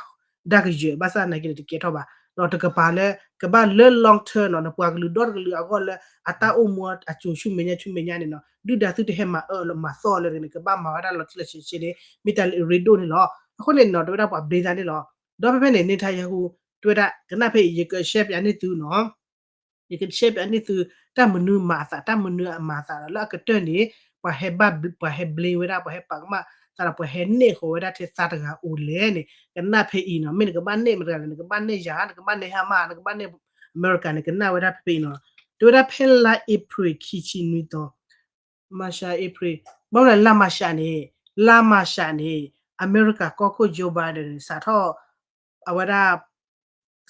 ဒၣ်ကယၢၤ ဘၣ်ဆၣ်သနာ်က့န့ၣ် တကဲထီၣ်ဘၣ် ဒီးတကပၤလၢ ကဘၣ်လၢ long term နီၤ နပှၤကလုာ်ဒီတကလုာ်အဂီၢ်လၢ အတၢ်အိၣ်မူအစိၤဆူမဲာ်ညါဆူမဲာ်ညါန့ၣ်နီၤ ဒုၣ်ဒါသုတဟဲမၤအၢလၢမၤသီလၢၤန့ၣ် ကဘၣ်မၤဝဲဒၣ်လီၤတံၢ်လီၤဆဲးဆဲးန့ၣ် မ့ၢ်တၢ်လၢအရ့ဒိၣ်န့ၣ်လီၤ. အဃိန့ၣ်နီၤ တဲဝဲဒၣ်ပှၤဘျ့သးန့ၣ်လီၤ. ဒီးဖဲဖဲန့ၣ် Netanyahu တဲဝဲဒၣ် ကနၣ်ဖဲအံၤ ယကရှဲပၠးန့ၢ်သုနီၤ ယကရှဲပၠးန့ၢ်သု တၢ်မနုၤမၤအသး တၢ်မနုၤအမၤအသးဒီး လၢအကတၢၢ်န့ၣ် ပှၤဟဲ ပှၤဟဲဘျ့ဝဲဒၣ် ပှၤဟဲပာ်ကမၣ်သးဒီး ပှၤဟဲနဲၣ်ဃီၤဝဲဒၣ်ထဲသးတဂၤအိၣ်လဲၣ်န့ၣ် ကနၣ်ဖဲအံၤနီၤ မ့ၢ်နကဘၣ်နဲၣ်မတၤတဂၤလဲၣ် နကဘၣ်နဲၣ်ယၤ နကဘၣ်နဲၣ် Hamas နကဘၣ်နဲၣ် အမဲရကၤန့ၣ် ကနၣ်ဝဲဒၣ်ဖဲဖဲအံၤနီၤ တဲဝဲဒၣ်ဖဲလါအ့ဖြ့ၣ်ခံဆံနွံသီ March April ဘၣ်မနုၤလါမၢ်ၡးန့ၣ် လါမၢ်ၡးန့ၣ် အမဲရကၤကီၢ်ခိၣ် Joe Biden န့ၣ် စးထီၣ် အဝဲဒၣ်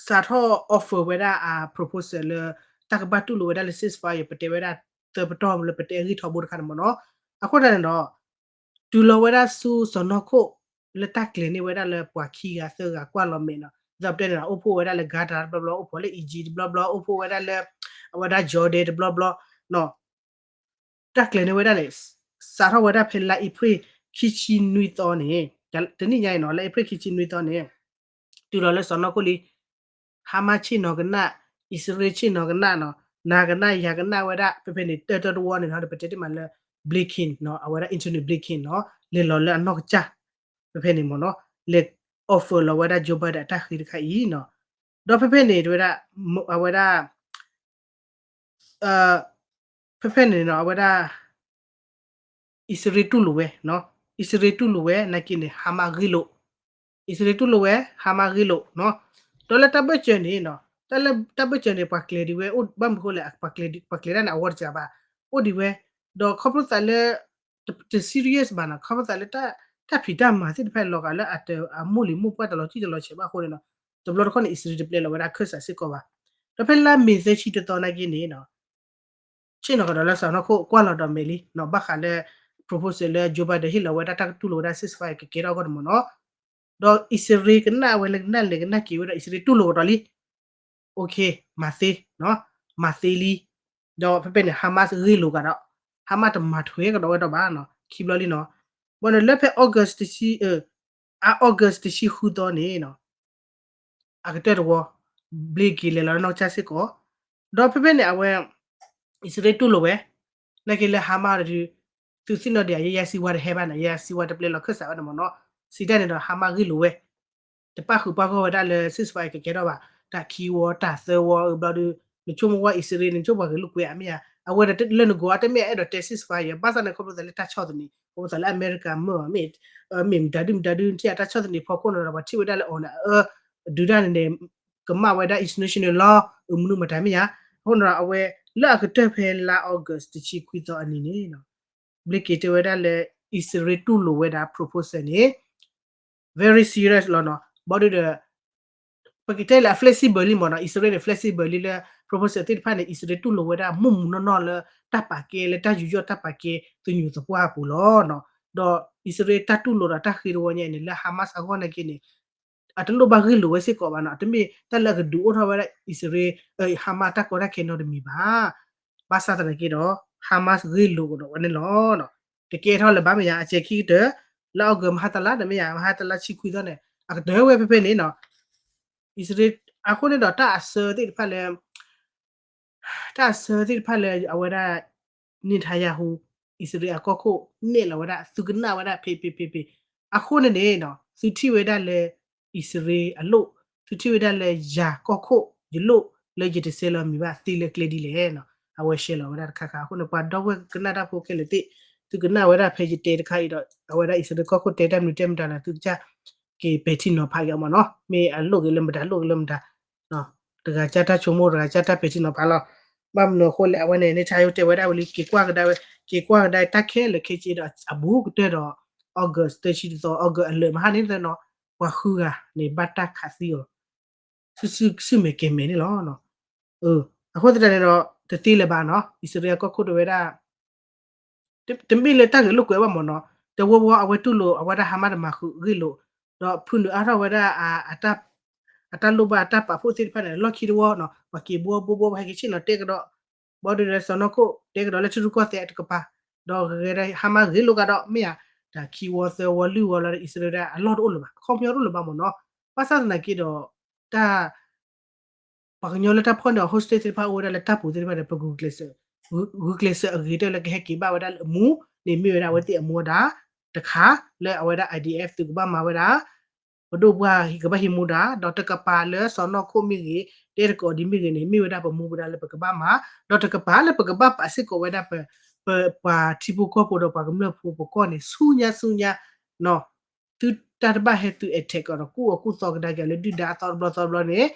စးထီၣ် offer ဝဲဒၣ်အ proposal လၢ တၢ်ကဘၣ်တူၢ်လိာ်ဝဲဒၣ်လၢ ceasefire ပတဲဝဲဒၣ် သၢပတီၢ်လၢပတဲအဂ့ၢ်ထီဘိတခါန့ၣ်မ့ၢ်နီၤ အဃိသတးန့ၣ်ဒီး တုၤလီၤဝဲဒၣ်ဆူစီၤနီၢ်ခိၣ် လၢတၢ်ကျဲၤန့ၢ်ဝဲဒၣ်လၢပှၤခံဂၤသၢဂၤကွၢ်လီၤမဲာ်နီၤ ဒ်သိးပတဲန့ၣ် အိၣ်ဖှိၣ်ဝဲဒၣ်လၢ Qatar တဘျီဘျီ အိၣ်ဖှိၣ်လၢ Egypt တဘျီဘျီ အိၣ်ဖှိၣ်ဝဲဒၣ်လၢ အဝဲဒၣ် Jordan တဘျီဘျီ တၢ်ကျဲၤန့ၢ်ဝဲဒၣ်န့ၣ် စးထီၣ်ဝဲဒၣ်ဖဲလါအ့ဖြ့ၣ်ခံဆံနွံသီန့ၣ် တနံၣ်ညါအံၤနီၤ လါအ့ဖြ့ၣ်ခံဆံနွံသီန့ၣ် တုၤလီၤလၢစီၤနီၢ်ခိၣ်လံ Hamas ဆ့ၣ်နီၤကနၣ် အံၣ်စရ့လးဆ့ၣ်နီၤကနၣ်နီၤ နၤကနၣ်ယၤကနၣ်ဝဲဒၣ် ဖဲဖဲန့ၣ် တၢတၢတဝီန့ၣ်နီၤ ပတဲတ့ၢ်မးလၢ Blinken နီၤ အဝဲဒၣ် Antony Blinken နီၤ လဲၤလီၤလၢအနီၢ်ကစၢ် ဖဲဖဲန့ၣ်မ့ၢ်နီၤ လဲၤ offer လီၤဝဲဒၣ် Joe Biden အတၢ်ဃ့တခါအံၤနီၤ ဒီးဖဲဖဲန့ၣ် တဝဲဒၣ် အဝဲဒၣ် ဖဲဖဲန့ၣ်နီၤ အဝဲဒၣ် အံၣ်စရ့လးတူၢ်လိာ်ဝဲနီၤ အံၣ်စရ့လးတူၢ်လိာ်ဝဲ နာ်က့န့ၣ် Hamas ဂ့ၢ်လိာ် အံၣ်စရ့လးတူၢ်လိာ်ဝဲ Hamas ဂ့ၢ်လိာ်နီၤ ဒီးလၢတၢ်ဘၢၣ်စၢၤန့ၣ်နီၤ တၢ်လၢတၢ်ဘၢၣ်စၢၤန့ၣ် ပှၤကျဲၤဒံးဝဲ အိၣ်ဘၣ်မနုၤဃိလဲၣ် ပှၤကျဲၤတၢ်န့ၣ် အဝီတစှၤဘၣ် အိၣ်ဒံးဝဲ ဒီးခီဖျိသးလၢ တ serious ဘၣ်နီၤ ခီဖျိသးလၢ တၢ်ဖံးတၢ်မၤသ့ၣ်တဖၣ်လီၤဂာ်လၢအတ အမိၢ်လံၤမိၢ်ပှၢ်တလီၤတံၢ်တလီၤဆဲးဘၣ်အဃိန့ၣ်နီၤ တဘျီတခီၣ်န့ၣ် အံၣ်စရ့လးတပျဲလီၤဝဲဒၣ်ခၢၣ်စးစ့ၢ်ကီးဘၣ်. ဒီးဖဲလါမ့ၤသၢဆံတသီနာ်က့န့ၣ်နီၤ ဆ့ၣ်နီၤကဒီးလၢစီၤနီၢ်ခိၣ်ကွၢ်လီၤဒီးမဲာ်လံနီၤ ဘၣ်ဃးလၢ proposal လၢ Joe Biden ဟ့ၣ်လီၤဝဲဒၣ်တၢ်ကတူၢ်လိာ်ဝဲဒၣ် ceasefire ကကဲထီၣ်အဂီၢ်န့ၣ်မ့ၢ်နီၤ. ဒီးအံၣ်စရ့လးကနၣ်ဝဲလၢကနၣ်လဲၤကနၣ်က့ၤဝဲဒီး အံၣ်စရ့လးတူၢ်လိာ်ကဒီးလံ OK မၤသ့နီၤ မၤသ့လံ. ဒီးဖဲဖဲန့ၣ် Hamas ဂ့ၢ်လိာ်ကဒီး Hamas တမၤထွဲကဒီးဝဲဒီးဘၣ်နီၤ ခံဘျီလံနီၤ. ဘၣ်န့ၣ်လၢဖဲ August တဆံ အ August တဆံဃုသီန့ၣ်နီၤ အကတၢၢ်တဝီ Blinken လဲၤလီၤနီၢ်ကစၢ်စ့ၢ်ကီး ဒီးဖဲဖဲန့ၣ် အဝဲ အံၣ်စရ့လးတူၢ်လိာ်ဝဲ နာ်က့လၢ Hamas ဒီး သုသ့ၣ်နီၣ်ဒံး ယဲယဲစံးဝါတဟဲဘၣ်နီၤ ယဲစံးဝါတပျဲလီၤခၢၣ်စးဘၣ်န့ၣ်မ့ၢ်နီၤ စံးတၢ်န့ၣ်ဒီး Hamas ဂ့ၢ်လိာ်ဝဲ တပာ်ဃုာ်ပာ်ဂီၢ်ဝဲဒၣ်လၢ ceasefire ကကဲထီၣ်ဘၣ် တၢ်ခံဝီတၢ်သၢဝီအဘျီဒီး နဆိကမိၣ်ဝဲအံၣ်စရ့လး နဆိကမိၣ်ပှၤဂ့ၤလိာ်ကွဲဧါ မ့ၢ်ဧါ အဝဲဒၣ်လၢနဂီၢ်အတမ့ၢ်အဲၣ်ဒိးတဲ ceasefire ဘၣ်ဆၣ်န့ၣ် ခီဖျိသးလၢတၢ်ဆီၣ်သနံး ခီဖျိသးလၢအမဲရကၤမ့ၢ် မ့ၢ် မ့ၢ်မတၤဒုမတၤဒု နထံၣ်အတၢ်ဆီၣ်သနံးဖီခိၣ်န့ၣ်ဒီး ပှၤထံၣ်ဝဲဒၣ်လၢအီၤန့ၣ် အအၢ ဒုးတၢ်န့ၣ်န့ၣ် ကမၣ်ဝဲဒၣ် international law အမနုၤမတၤမ့ၢ်ဧါ. အဃိန့ၣ်ဒီး အဝဲလၢအကတၢၢ်ဖဲလါ August တဆံခွံသီအနံၤန့ၣ် Blinken တဲဝဲဒၣ်လၢ အံၣ်စရ့လးတူၢ်လိာ်ဝဲဒၣ် proposal န့ၣ် very serious လီၤနီၤ ဘၣ်ဒီး ပကတဲလၢအ flexible လံမ့ၢ်နီၤ အံၣ်စရ့လးန့ၣ် flexible လံလၢ proposal သ့ၣ်တဖၣ်န့ၣ် အံၣ်စရ့လးတူၢ်လိာ်ဝဲဒၣ်မူးမူးနီၢ်နီၢ်လၢ တၢ်ပာ်ကဲလၢတၢ်ယူးယီၣ်တၢ်ပာ်ကဲသညူးသပှၢ်အပူၤလီၤ. ဒီးအံၣ်စရ့လးတၢ်တူၢ်လိာ်ဒီးတၢ်ဃ့တဝီညါအံၤန့ၣ် လၢ Hamas အဂီၢ်နာ်က့န့ၣ် အတလိၣ်ဘၣ်ဂ့ၢ်လိာ်ဝဲစ့ၢ်ကီးဘၣ်နီၤ တမ့ၢ်တၢ်လၢအကဒုးအိၣ်ထီၣ်ဝဲဒၣ်အံၣ်စရ့လး Hamas တၢ်ကီတၢ်ခဲနီတမံၤဘၣ်. ဘၣ်ဆၣ်သနာ်က့ဒီး Hamas ဂ့ၢ်လိာ်ကဒီးဝဲန့ၣ်လီၤ. ကကဲထီၣ်လၢၤဘၣ်မ့ၢ်ဧါ အစဲးခံကတၢၢ် လၢ August မဟါတလါဒီးမ့ၢ်ဧါ မဟါတလါဆံခွံသီန့ၣ် အကတၢၢ်ဝဲဖဲဖဲန့ၣ်နီၤ အံၣ်စရ့လး အဃိန့ၣ်ဒီးတၢ်အဆၢသ့ၣ်တဖၣ်လၢ တၢ်အဆၢသ့ၣ်တဖၣ်လၢအဝဲဒၣ် Netanyahu အံၣ်စရ့လးအကီၢ်ခိၣ်နဲၣ်လီၤဝဲဒၣ် သုကနၣ်ဝဲဒၣ်ဖဲဖဲဖဲဖဲ အဃိန့ၣ်န့ၣ် သုထံၣ်ဝဲဒၣ်လၢ အံၣ်စရ့လးအလိၣ် သုထံၣ်ဝဲဒၣ်လၢယၤကီၢ်ခိၣ်ယလိၣ်လၢယတဆဲးလီၤမံၤဘၣ်သ့လၢကျဲဒ်လဲၣ် အဝဲရှဲလီၤဝဲဒၣ်တခါခါ အဃိန့ၣ် ပှၤဒီပုၢ်ဝဲၢ်ကနၣ်တၢ်ဖိခဲလၢာ်သ့ၣ် သုကနၣ်ဝဲဒၣ်ဖဲယတဲတခါအံၤဒီး အဝဲဒၣ်အံၣ်စရ့လးကီၢ်ခိၣ်တဲတၢ်မနုၤတဲမတၤဒီး သုကစၢ်က့ၤပဲာ်ထံနီၤဖးက့ၤအီၤမ့ၢ်နီၤ မ့ၢ်အလိၣ်က့ၤလၢမတၤ လိၣ်က့ၤလၢမတၤ တဂၤကၢ်တၢ်ဆိကမိၣ် တဂၤကၢ်တၢ်ပဲာ်ထံနီၤဖးလီၤ. ဘၣ်မနုၤအဃိလဲၣ် အဝဲန့ၣ် Netanyahu တဲဝဲဒၣ်ဝံၤလံ က့ၤကွၢ်ကဒါဝဲ က့ၤကွၢ်ကဒါတၢ်ခဲလၢာ်ခဲဆ့ဒီးအဘူးကတၢၢ်ဒီး August သၢဆံတသီ August အလၢာ်မဟါန့ၣ်နီၤ ပှၤဃုဂၤန့ၣ်ဘၣ်တၢ်ခးသံအီၤ ဆူမဲာ်ကဲၤမဲာ်န့ၣ်လီၤ. အဃိသတးန့ၣ်ဒီး တသ့လၢၤဘၣ်နီၤ အံၣ်စရ့လးကီၢ်ခိၣ်တဲဝဲဒၣ် တမ့ၢ်လၢတၢ်ဂ့ၢ်လိာ်ကွဲဘၣ်မ့ၢ်နီၤ တဝီဝီအဝဲတူၢ်လိာ် အဝဲဒၣ် Hamas တမၤဃုာ်ဂ့ၢ်လိာ် ဒီးဖုနုာ်အါထီၣ်ဝဲဒၣ် အတၢ်လိၣ်ဘၣ်အတၢ်ပာ်ဖှိၣ်သ့ၣ်တဖၣ်န့ၣ် လီၢ်ခံတဝီနီၤ ပှၤက့ၤဘှီဘှီဘှီ ပှၤဟဲက့ၤဆ့ၣ်နီၤတဲကဒီး ဘၣ်ဒီးစီၤနီၢ်ခိၣ်တဲကဒီးလၢထံရူၢ်ကီၢ်သဲးတကပၤ ဒီးဂဲၤဒီး Hamas ဂ့ၢ်လိာ်ကဒီး မ့ၢ်ဧါ တၢ်ခံဝီသၢဝီလွံၢ်ဝီလီၤဒီး အံၣ်စရ့လးအလီၢ်တအိၣ်လၢၤဘၣ် အခီပညီတအိၣ်လၢၤဘၣ်မ့ၢ်နီၤ ဘၣ်ဆၣ်သနာ်က့ဒီး တၢ် ပှၤကညီလၢတၢ်ဖီၣ်န့ၢ်အီၤ hostage သ့ၣ်တဖၣ်အိၣ်ဝဲဒၣ်လၢတၢ်ပူၤသ့ၣ်တဖၣ်ဒီး ပဂုာ်ကျဲးစၢး ဂုာ်ကျဲးစၢးအဂ့ၤတၢၢ်လၢကဟဲက့ၤဘၣ်ဝဲဒၣ်လၢအမူန့ၣ် မ့ၢ်ဝဲဒၣ်အဝဲသ့ၣ်အမူအဒါတခါ လၢအဝဲဒၣ် IDF သုးကဘၣ်မၤဝဲဒၣ် ပဒိၣ်ပှၢ်ကဘၣ်ဟံးမူဒါ ဒီးတကပၤလၢစီၤနီၢ်ခိၣ်မ့ၢ်ဂ့ၤ တဲတကိးဒ်မ့ၢ်ဂ့ၤန့ၣ် မ့ၢ်ဝဲဒၣ်ပမူပဒါလၢပကဘၣ်မၤ ဒီးတကပၤလၢပကဘၣ်ပာ်စ့ၢ်ကီးဝဲဒၣ် ပပှၤထံဖိကီၢ်ဖိဒီးပှၤကမျၢၢ်ဖိပကီၢ်န့ၣ် ဆူညါဆူညါ သုတၢ်တဘၣ်ဟဲသု attack ကဒီးကူၣ်အီၤကူၣ်သီကဒါက့ၤလၢဒုၣ်ဒါအသီတဘျီသီတဘျီန့ၣ်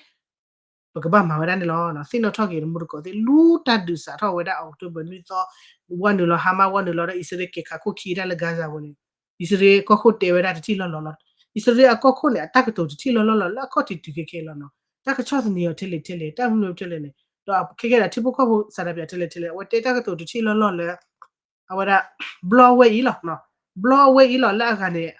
ပကဘၣ်မၤဝဲဒၣ်န့ၣ်လီၤ. သ့ၣ်နီၣ်ထီၣ်က့ၤတမူတကိးသ့ၣ် လူတၢ်ဒုးစးထီၣ်ဝဲဒၣ် October နွံသီ ဝဲနုာ်လီၤ Hamas ဝဲနုာ်လီၤဒီး အံၣ်စရ့လးက့ၤခးခိၣ်ခံဝဲဒၣ်လၢ Gaza ပူၤန့ၣ် အံၣ်စရ့လးကီၢ်ခိၣ်တဲဝဲဒၣ်တထံၣ်လီၢ်လီၤလီၤ. အံၣ်စရ့လးအကီၢ်ခိၣ်န့ၣ် အတၢ်ကတိၤတထံၣ်လီၢ်လီၢ်လီၤ လၢအခီၣ်ထံးတုၤခဲခဲလီၤနီၤ. တၢ်ကဆီၣ်သနံးအီၤထဲလဲၣ်ထဲလဲၣ် တၢ်မနုၤထဲလဲၣ်န့ၣ် ဒီးခဲကဲဒၣ်ထံဖိကီၢ်ဖိစးဒၣ်ပၠးထဲလဲၣ်ထဲလဲၣ် အဝဲတဲတၢ်ကတိၤတထံၣ်လီၢ်လီၢ်လၢ အဝဲဒၣ် ဘျီအဝဲအံၤလီၤ. ဘျီအဝဲအံၤလီၤ လၢအဂၤန့ၣ်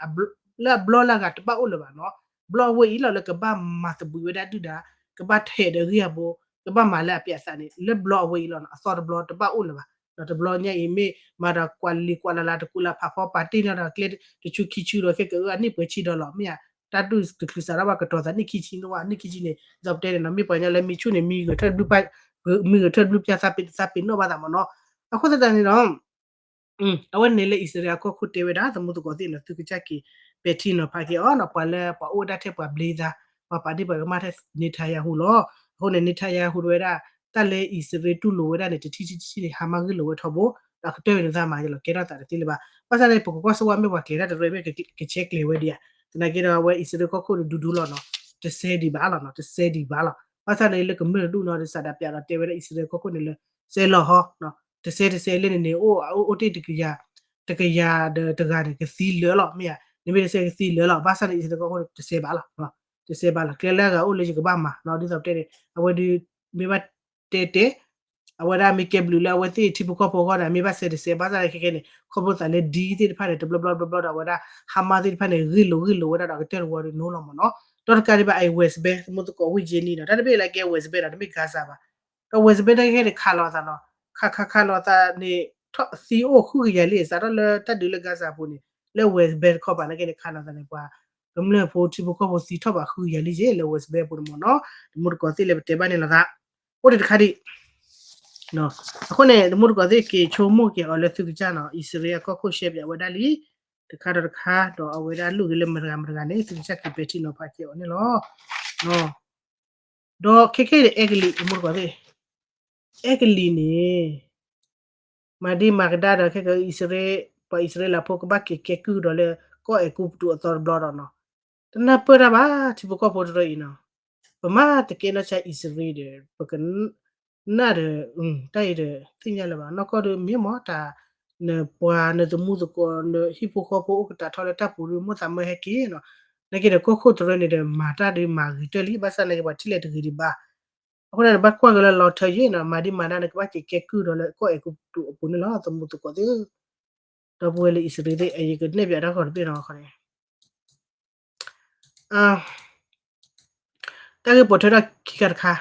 လၢအဘျီလၢအဂၤတဘၣ်အိၣ်လၢၤဘၣ်နီၤ. ဘျီအဝဲအံၤလီၤ လၢကဘၣ်မၤသဘှံးဝဲဒၣ်ဒုၣ်ဒါ ကဘၣ်ထဲးဒီးဂံၢ်အဘိ ကဘၣ်မၤလၢအပြးသးန့ၣ် လၢဘျီအဝဲအံၤလီၤနီၤ. အသီတဘျီတဘၣ်အိၣ်လၢၤဘၣ်. ဒီးတဘျီညါအံၤမ့ၢ်မၤဒီးကွၢ်လံၤကွၢ်လၢ်လၢ် တကူလၢ်ဖးဖီပာ်တ့ၢ်နီၤဒီးကျဲတဆူခံဆူဒီး ခဲကအၢအနံၣ်ပှဲၤဆံဒီးလီၤ မ့ၢ်ဧါ. တၢ်ဒုးတချုးစးထီၣ်ဘၣ်ကတီၤသးနံၣ်ခံဆံန့ၣ်ဝဲ နံၣ်ခံဆံန့ၣ် ဒ်သိးပတဲန့ၣ်နီၤ မ့ၢ်ပှၤကညီလၢမ့ၢ်ဆူၣ်န့ၣ် မ့ၢ်ဂဲၤထၢၣ်တဘျုး မ့ၢ်ဂဲၤထၢၣ်တဘျုးပျၢ်သးပ့ၤ သးပ့ၤနီၣ်ဘၣ်သးမ့ၢ်နီၤ. အဃိသတးန့ၣ်ဒီး အဝဲန့ၣ်လၢအံၣ်စရ့လးအကီၢ်ခိၣ်တဲဝဲဒၣ် သမူသကိးသ့ၣ်နီၤ သုကစၢ်က့ၤပဲာ်ထံနီၤဖးက့ၤအီၤနီၤ ပှၤလၢပှၤအိၣ်ဝဲဒၣ်ထဲပှၤဘျ့သး ပှၤပာ်ဒ့ၣ်ပှၤကမၣ်ထဲ Netanyahu လီၤ. အဃိန့ၣ် Netanyahu တဲဝဲဒၣ် တၢ်လၢအံၣ်စရ့လးတူၢ်လိာ်ဝဲဒၣ်န့ၣ် တထံၣ်တထံၣ်န့ၣ် Hamas ဂ့ၢ်လိာ်ဝဲထီဘိ ဒီးအကတၢၢ်ဝဲန့ၣ်သးမၤယလီၤ ကဲထီၣ်သးတသ့လၢၤဘၣ်. ဘၣ်ဆၣ်န့ၣ် ပကကွၢ်စ့ၢ်ဝါမ့ၢ်ပှၤကျဲၤတၢ်တရၢမ့ၢ်ကဆဲးကျဲၤဝဲဒံးဧါ. သနာ်က့ဒီး အဝဲအံၣ်စရ့လးကီၢ်ခိၣ်န့ၣ် ဒူဒူလီၤနီၤ တစဲဒံးဘၣ်လီၤနီၤ တစဲဒံးဘၣ်လီၤ. ဘၣ်ဆၣ်န့ၣ် လၢကမျၢၢ်တဒူၣ်နီၤ ဒီးစးဒၣ်ပၠးဒီးတဲဝဲဒၣ်အံၣ်စရ့လးကီၢ်ခိၣ်န့ၣ်လၢ စဲလီၤဟီ တစဲတစဲလၢန့ၣ်န့ၣ် အိၣ်အိၣ်တ့ၢ်တကယၤ တကယၤဒီးတဂၤန့ၣ် ကသံလၢာ်လီၤ မ့ၢ်ဧါ. နမ့ၢ်တစဲကသံလၢာ်လီၤ. ဘၣ်ဆၣ်န့ၣ် အံၣ်စရ့လးကီၢ်ခိၣ်န့ၣ် တစဲဘၣ်လီၤ. တစဲးဘၣ်လီၤ. ကျဲလၢအဂၤအိၣ်လၢယကဘၣ်မၤနီၤ ဒ်သိးပတဲန့ၣ် အဝဲဒုး မ့ၢ်ဘၣ်တဲတဲ အဝဲဒၣ်မ့ၢ်ကဲဘျုးလၢအဝဲသ့ၣ်ထံဖိကီၢ်ဖိအဂီၢ်န့ၣ် မ့ၢ်ဘၣ်စဲးတစဲး ဘၣ်ဆၣ်သနာ်က့ခဲခဲန့ၣ် ခီဖျိသးလၢ ဒ်သ့ၣ်တဖၣ်န့ၣ် တဘျီဘျီတဘျီဘျီဒီး အဝဲဒၣ် Hamas သ့ၣ်တဖၣ်န့ၣ် ဂ့ၢ်လိာ်ဂ့ၢ်လိာ်ဝဲဒၣ်ဒီး ကတၢၢ်တဝီဒီးနိလီၤမ့ၢ်နီၤ. ဒီးတကးဒံးဘၣ် အံၤ West Bank သမူသကိးဝ့ၢ်ယ့နံၤနီၤ တၢ်တဘ့ၣ်လၢကဲ West Bank ဒီး တမ့ၢ် Gaza ဘၣ်. ဒီး West Bank တၢ်ခဲခဲန့ၣ် ခးလိာ်သးနီၤ ခးခးခးလိာ်သးန့ၣ် သံအိၣ်ဃုကယၤလံ စးထီၣ်လၢတၢ်ဒုးလၢ Gaza အပူၤန့ၣ် လၢ West Bank တခီပၤနာ်က့န့ၣ် ခးလိာ်သးန့ၣ် ပှၤ ကမျၢၢ်ဖိထံဖိကီၢ်ဖိသံထီၣ်ဘးဃုကယၤလံက့ လၢ West Bank အပူၤန့ၣ်မ့ၢ်နီၤ. သမူသကိးသ့ၣ်လၢပတဲဘၣ်န့ၣ်လီၤသး အိၣ်ဒံးတခါဒံး အဃိန့ၣ် သမူသကိးသ့ၣ်က့ၤဆိကမိၣ်က့ၤအီၤလၢသုကစၢ်နီၤ အံၣ်စရ့လးကီၢ်ခိၣ်ရှဲပၠးဝဲဒၣ်လံ တခါဒီးတခါ ဒီးအဝဲဒၣ်လိၣ်က့ၤလၢမတၤဂၤမတၤဂၤန့ၣ် သုကစၢ်က့ၤပဲာ်ထံနီၤဖးက့ၤအီၤန့ၣ်လီၤ. ဒီးခဲခဲအံၤဒီး အဲကလံး သမူသကိးသ့ၣ် အဲကလံးန့ၣ် မၤဒံးမၤကဒါဒီး ခဲက အံၣ်စရ့လး ပှၤအံၣ်စရ့လးဖိကဘၣ်က့ၤကဲကုၢ်ဒီးလၢ ကီၢ်အဲၤကူပတူးအသီတဘျီဒီးနီၤ တနၢ်ပၢၢ်တၢ်ဘၣ် ထံဖိကီၢ်ဖိတရၢအံၤနီၤ ပမၤတကဲနီၢ်ဆါအံၣ်စရ့လးဒီး ပက နၢ်ဒီး တၢ်အံၤဒီး သ့ၣ်ညါလၢၤဘၣ် နီၢ်ကီၢ်ဒီးမ့ၢ်မ့ၢ်တၢ် နပှၤ နသမူသကိး နဟံၣ်ဖိဃီဖိအိၣ်ကတၢၢ်ထီၣ်လၢတၢ်ပူၤဒီး မိၣ်သးမၢဟဲက့ၤနီၤ နာ်က့ဒီးကီၢ်ခိၣ်တရၢန့ၣ်ဒီး မၤတၢ်ဒီးမၤဂ့ၤတၢၢ်လံ ဘၣ်ဆၣ်နာ်က့ပှၤထံၣ်လဲၣ်တဂ့ၤဒံးဘၣ် အဃိန့ၣ် နဘၣ်ကွၢ်က့ၤလၢလီၤထၢယ့ၣ်နီၤ မၤဒံးမၤဒါန့ၣ် ကဘၣ်က့ၤကဲကုၢ်ဒီးလၢကီၢ်အဲၤကူပတူးအပူၤန့ၣ်လီၤ သမူသကိးသ့ၣ် ဒီပုၢ်ဝဲၢ်လၢအံၣ်စရ့လးသ့ၣ် အယကနဲၣ်ပၠးတၢ်ဂီၤတဘ့ၣ်နီၤ ခီန့ၣ် တၢ်ဂ့ၢ်ပိာ်ထွဲထီၣ်ခံခါတခါ,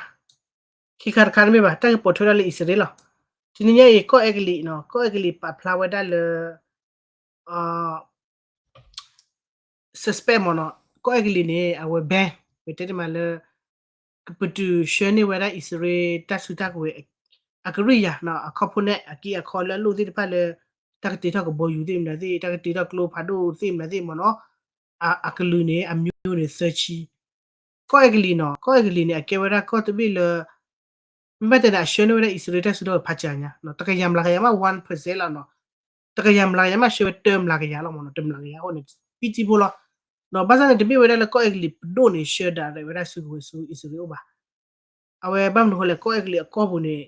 ခံခါတခါတမ့ၢ်ဘၣ်, တၢ်ဂ့ၢ်ပိာ်ထွဲထီၣ်လၢအံၣ်စရ့လးလီၤ. တနံၤညါအံၤ ကီၢ်အဲကလံးနီၤ, ကီၢ်အဲကလံးပာ်ဖျါဝဲဒၣ်လၢ suspect မ့ၢ်နီၤ, ကီၢ်အဲကလံးန့ၣ် အဝဲ ban ပတဲတမံၤလၢ ပတုာ်ဆှၢန့ၢ်ဝဲဒၣ်အံၣ်စရ့လး တၢ်စုတၢ်ကဝဲၤ အကရံၣ်ယၤနီၤ, အ component အက့အခီလၢအလိၣ်သ့ၣ်တဖၣ်လၢ တၢ်ကတ့ထီၣ်ကဘီယူၤသ့ၣ်မနုၤသ့ၣ်, တၢ်ကတ့ထီၣ်ကျိဖးဒိၣ်သ့ၣ်မနုၤသ့ၣ်မ့ၢ်နီၤ, အကလုာ်န့ၣ် အမျိုးန့ၣ် သၢဆံ. ကီၢ်အဲကလံးနီၤ, ကီၢ်အဲကလံးန့ၣ် အကဲဝဲဒၣ်ကီၢ်တဘ့ၣ်လၢ မ့ၢ်ဘၣ်တဲန့ၣ် အဆှၢန့ၢ်ဝဲဒၣ်အံၣ်စရ့လးတၢ်စုဒီဖးစၢ်ညါ, တကယၤမျးကယၤမး one percent လီၤနီၤ, တကယၤမျးကယၤမးဆှၢဝဲတမျးကယၤလီၤမ့ၢ်နီၤ, တမျးကယၤအဃိန့ၣ် ပံတံဖိလီၤ. ဒီးဘၣ်ဆၣ်န့ၣ် တမ့ၢ်ဝဲဒၣ်လၢကီၢ်အဲကလံးပဒိၣ်န့ၣ် ဆှၢဒၣ်ရဲၣ်ဝဲဒၣ်စုကဝဲၤဆူအံၣ်စရ့လးအိၣ်ဘၣ်. အဝဲဘၣ်မနုၤဃိလဲၣ်, ကီၢ်အဲကလံးအကီၢ်ပူၤန့ၣ်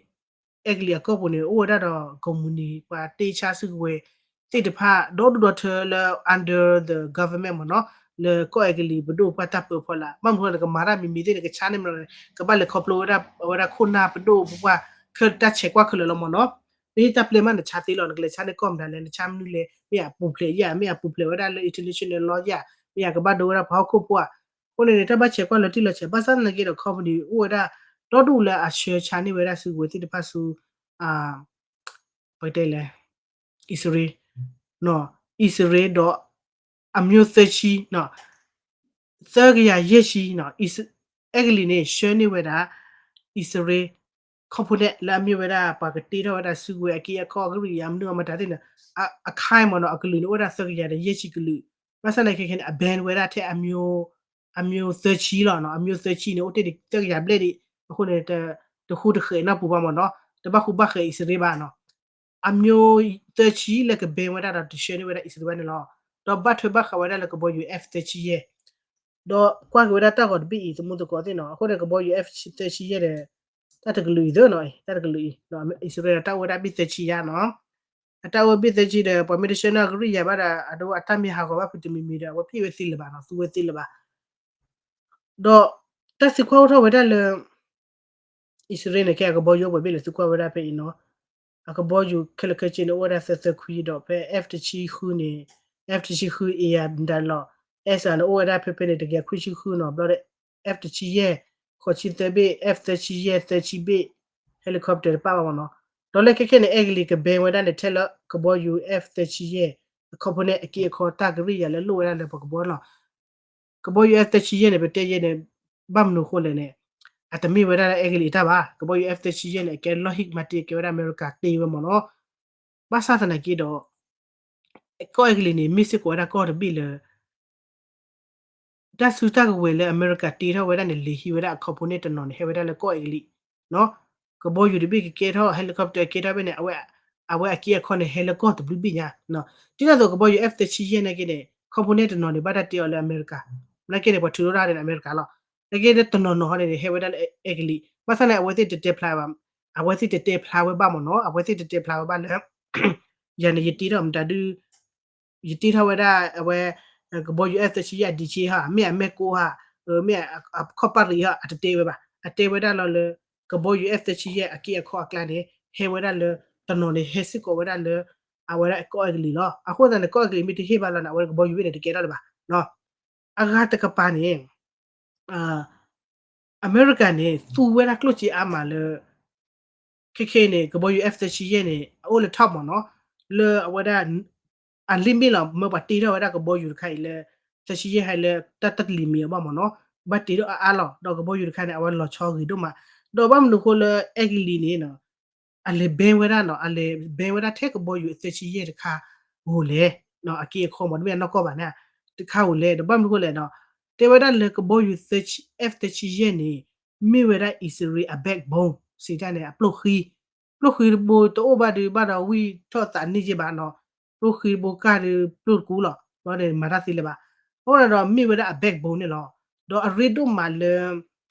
အဲကလံးအကီၢ်ပူၤန့ၣ် အိၣ်ဝဲဒၣ်ဒီး company ပှၤတ့ဆါစုကဝဲၤသ့ၣ်တဖၣ် ဒီဒူၣ်ဒီထၢလၢ under the government မ့ၢ်နီၤ, လၢကီၢ်အဲကလံးပဒိၣ်ပှၤတၢ်ပၢအဖီလာ်, ဘၣ်မနုၤဃိလဲၣ် နကမၤတၢ်မံၤမံၤသ့ၣ် နကဆါန့ၢ်မနုၤလဲၣ်, ကဘၣ်လဲၤခီဖျိဝဲဒၣ် အဝဲဒၣ်ခိၣ်နၢ်ပဒိၣ်ပပှၢ် ခဲတၢ်ဆဲးကွၢ်ခဲလၢာ်လီၤမ့ၢ်နီၤ. မ့ၢ်တၢ်ပျဲမးနဆါသ့လီၤ, နကလဲၤဆါန့ၢ်ကီၢ်မနုၤလဲၣ်, နဆါမနုၤလဲၣ်, မ့ၢ်အပူၤဖျဲးယၤ, မ့ၢ်အပူၤဖျဲးဝဲဒၣ်လၢ international law ယၤ, မ့ၢ်အကဘၣ်ဒိဝဲဒၣ်ပှၤဟီၣ်ခိၣ်ဖိဧါ. အဃိန့ၣ်န့ၣ် တၢ်ဘၣ်ဆဲးကွၢ်လီၤတံၢ်လီၤဆဲး, ဘၣ်ဆၣ်သနာ်က့ဒီး company အိၣ်ဝဲဒၣ် ဒီဒူၣ်လၢအဆှၢဆါန့ၢ်ဝဲဒၣ်စုကဝဲၤသ့ၣ်တဖၣ်ဆူ ပကတဲလဲၣ် အံၣ်စရ့လး, အံၣ်စရ့လးဒီး အမျိုးသၢဆံ, သၢကယၤယဲၢ်ဆံ, အဲကလံးန့ၣ် ဆှၢန့ၢ်ဝဲဒၣ် အံၣ်စရ့လး component လၢအမ့ၢ်ဝဲဒၣ် ပှၤကတ့ထီၣ်ဝဲဒၣ်စုကဝဲၤအက့အခီအကရံၣ်အမနုၤအမတၤသ့ၣ်န့ၣ်, အခါမ့ၢ်နီၤ, အကလုာ်န့ၣ် အိၣ်ဝဲဒၣ်သၢကယၤဒီးယဲၢ်ဆံကလုာ်, ဘၣ်ဆၣ်သနာ်က့ခဲန့ၣ် အ ban ဝဲဒၣ်ထဲ အမျိုးသၢဆံလီၤ, အမျိုးသၢဆံန့ၣ် အိၣ်တ့ၢ်ဒံးသၢကယၤဘျဲၣ်ဒံး, အဃိန့ၣ် တဃူတဃဲးနီတပူၤဘၣ်မ့ၢ်နီၤ, တဘၣ်ဃူဘၣ်ဃဲးအံၣ်စရ့လးဘၣ်နီၤ, အမျိုးသၢဆံလၢက ban ဝဲဒၣ်ဒီးတဆှၢန့ၢ်ဝဲဒၣ်အံၣ်စရ့လးဘၣ်န့ၣ်လီၤ. ဒီးဘၣ်ထွဲဘၣ်ဃးဝဲဒၣ်လၢကဘီယူၤ F သၢဆံယဲၢ်, ဒီးကွၢ်က့ၤဝဲဒၣ်တၢ်ဂီၤတဘ့ၣ်အံၤ သမူသကိးသ့ၣ်နီၤ, အဃိန့ၣ် ကဘီယူၤ F သၢဆံယဲၢ်ဒီး တၢ်တကလုာ်အံၤသ့နီၤ, တၢ်တကလုာ်အံၤ, အံၣ်စရ့လးတၢ်အိၣ်ဝဲဒၣ်ဘ့ၣ်သၢဆံယဲၢ်နီၤ, အတၢ်အိၣ်ဘ့ၣ်သၢဆံဒီး ပှၤမ့ၢ်တဆှၢန့ၢ်အကရံၣ်ယၤဘၣ်ဒီး အဒိအတၢ်မ့ၢ်ဟးဂီၤဘၣ်ဖုတမံၤမံၤဒီး အဝဲဖံးဝဲသ့လၢၤဘၣ်နီၤ, သူဝဲသ့လၢၤဘၣ်. ဒီးတၢ်သံကွၢ်အိၣ်ထီၣ်ဝဲဒၣ်လၢ အံၣ်စရ့လးန့ၣ် ကဲအကဘီယူၤအိၣ်ပှဲၤဘ့ၣ်လဲၣ် သံကွၢ်ဝဲဒၣ်ဖဲအံၤနီၤ, အကဘီယူၤခဲလၢာ်ခဲဆ့န့ၣ် အိၣ်ဝဲဒၣ်သၢသၢခွံဒီး ဖဲ F တဆံဃုန့ၣ်, F တဆံဃု အံၤယၤဒၣ်လီၤ, S န့ၣ် အိၣ်ဝဲဒၣ်ဖဲဖဲန့ၣ် တကယၤခွံဆံဃုနီၤ, ဘျီဒီး F တဆံယဲၢ် ဃိးဆံသၢဘ့ၣ်, F သၢဆံယဲၢ် သၢဆံဘ့ၣ်, helicopter တပာ်ဘၣ်မ့ၢ်နီၤ. ဒီးလၢခဲခဲန့ၣ် အဲကလံးက ban ဝဲဒၣ်န့ၣ် ထဲလၢကဘီယူၤ F သၢဆံယဲၢ် အ component အက့အခီ တၢ်ကရံၣ်ယၤလၢလိၣ်ဝဲဒၣ်လၢပကဘီနီၤ. ကဘီယူၤ F သၢဆံယဲၢ်န့ၣ် ပတဲယဲၢ်န့ၣ် ဘၣ်မနုၤအဃိလဲၣ်န့ၣ်, အတမ့ၢ်ဝဲဒၣ်လၢအဲကလံးအတၢ်ဘၣ်, ကဘီယူၤ F သၢဆံယဲၢ်န့ၣ် အကဲ Lockheed Martin ကဲဝဲဒၣ်အမဲရကၤတ့ဝဲမ့ၢ်နီၤ. ဘၣ်ဆၣ်သနာ်က့ဒီး ကီၢ်အဲကလံးန့ၣ် မ့ၢ်စ့ၢ်ကီးဝဲဒၣ်ကီၢ်တဘ့ၣ်လၢ တၢ်စုတၢ်ကဝဲၤလၢအမဲရကၤတ့ထီၣ်ဝဲဒၣ်န့ၣ် လဲၤဟံးဝဲဒၣ်အ component တနီၤန့ၣ် ဟဲဝဲဒၣ်လၢကီၢ်အဲကလံး, ကဘီယူၤတဘ့ၣ်ကကဲထီၣ် helicopter ကဲထီၣ်ဘ့ၣ်န့ၣ် အဝဲအက့အခီန့ၣ် ဟဲလၢကီၢ်တဘျုးဘ့ၣ်ညါ, ဒ်န့ၣ်အသိး ကဘီယူၤ F သၢဆံယဲၢ်နာ်က့န့ၣ် component တနီၤန့ၣ် ဘၣ်တၢ်တ့အီၤလၢအမဲရကၤ, နာ်က့န့ၣ် ပှၤထုးထီၣ်တၢ်န့ၣ် အမဲရကၤလီၤ. နာ်က့တနီၤနီၤဟီန့ၣ် ဟဲဝဲဒၣ်လၢအဲကလံး, ဘၣ်ဆၣ်န့ၣ် အဝဲသ့ၣ်တတဲဖျါဘၣ်, အဝဲသ့ၣ်တတဲဖျါဝဲဘၣ်မ့ၢ်နီၤ, အဝဲသ့ၣ်တတဲဖျါဝဲဘၣ်လၢ ယၤန့ၣ် ယတ့ထီၣ်မတၤဒု ယတ့ထီၣ်ဝဲဒၣ်အဝဲ ကဘီယူၤ F သၢဆံယဲၢ် အဒံးဆ့ဟါ, မ့ၢ်အမဲာ်ကိးဟါ, မ့ၢ်အခီၣ်ပၣ်ရံၤအီၤ အတတဲဝဲဘၣ်. အတဲဝဲဒၣ်လီၤလၢ ကဘီယူၤ F သၢဆံယဲၢ် အက့အခီအကျါန့ၣ် ဟဲဝဲဒၣ်လၢ တနီၤန့ၣ် ဟဲစ့ၢ်ကီးဝဲဒၣ်လၢ အဝဲဒၣ်ကီၢ်အဲကလံးလီၤ. အဃိသတးန့ၣ် ကီၢ်အဲကလံးမ့ၢ်တဟ့ၣ်ဘၣ်လီၤန့ၣ် အဝဲကဘီယူၤဘ့ၣ်န့ၣ် တကဲထီၣ်လၢၤဘၣ်. အဂၤတကပၤန့ၣ် အမဲရကၤန့ၣ် သူဝဲဒၣ်ကျိၣ်စ့အါမးလၢ ခဲခဲအံၤန့ၣ် ကဘီယူၤ F သၢဆံယဲၢ်န့ၣ် အအိၣ်လၢ top မ့ၢ်နီၤ, လၢအဝဲဒၣ် အ limit လီၤ. မ့ၢ်ပှၤတ့ထီၣ်ဝဲဒၣ်ကဘီယူၤတခါအံၤလၢ သၢဆံယဲၢ်ဟဲလၢ တၢ်တလံၤမံၤအဘၣ်မ့ၢ်နီၤ, ဘၣ်တ့ထီၣ်အါအါလီၤ. ဒီးကဘီယူၤတခါန့ၣ် အဝဲလီၤဆီဂ့ၤဒိၣ်မး. ဒီးဘၣ်မနုၤအဃိလၢအဲကလံးန့ၣ် အလဲၤ ban ဝဲဒၣ်နီၤ, အလဲၤ ban ဝဲဒၣ်ထဲကဘီယူၤအသၢဆံယဲၢ်တခါဧိၤလဲၣ်, အက့အခီမ့ၢ် တမ့ၢ်အနီၢ်ကီၢ်ဘၣ်န့ၣ် တခါဧိၤလဲၣ်. ဒီးဘၣ်မနုၤအဃိလဲၣ်ဒီး တဲဝဲဒၣ်လၢကဘီယူၤ F သၢဆံယဲၢ်န့ၣ် မ့ၢ်ဝဲဒၣ်အံၣ်စရ့လးအ backbone စံးတၢ်န့ၣ် အပျိၢ်ဃံ, ပျိၢ်ဃံတဘိတအိၣ်ဘၣ်ဒီး ဘၣ်ဒီးဝံၣ်ထီၣ်သးန့ၢ်က့ဘၣ်နီၤ, ပျိၢ်ဃံတဘိကၢ်ဒီးပျိၢ်တကူလီၤ, ဘၣ်ဒီးမၤတၢ်သ့လၢၤဘၣ်. အဃိဒီးမ့ၢ်ဝဲဒၣ်အ backbone န့ၣ်လီၤ. ဒီးအရ့ဒိၣ်မးလၢ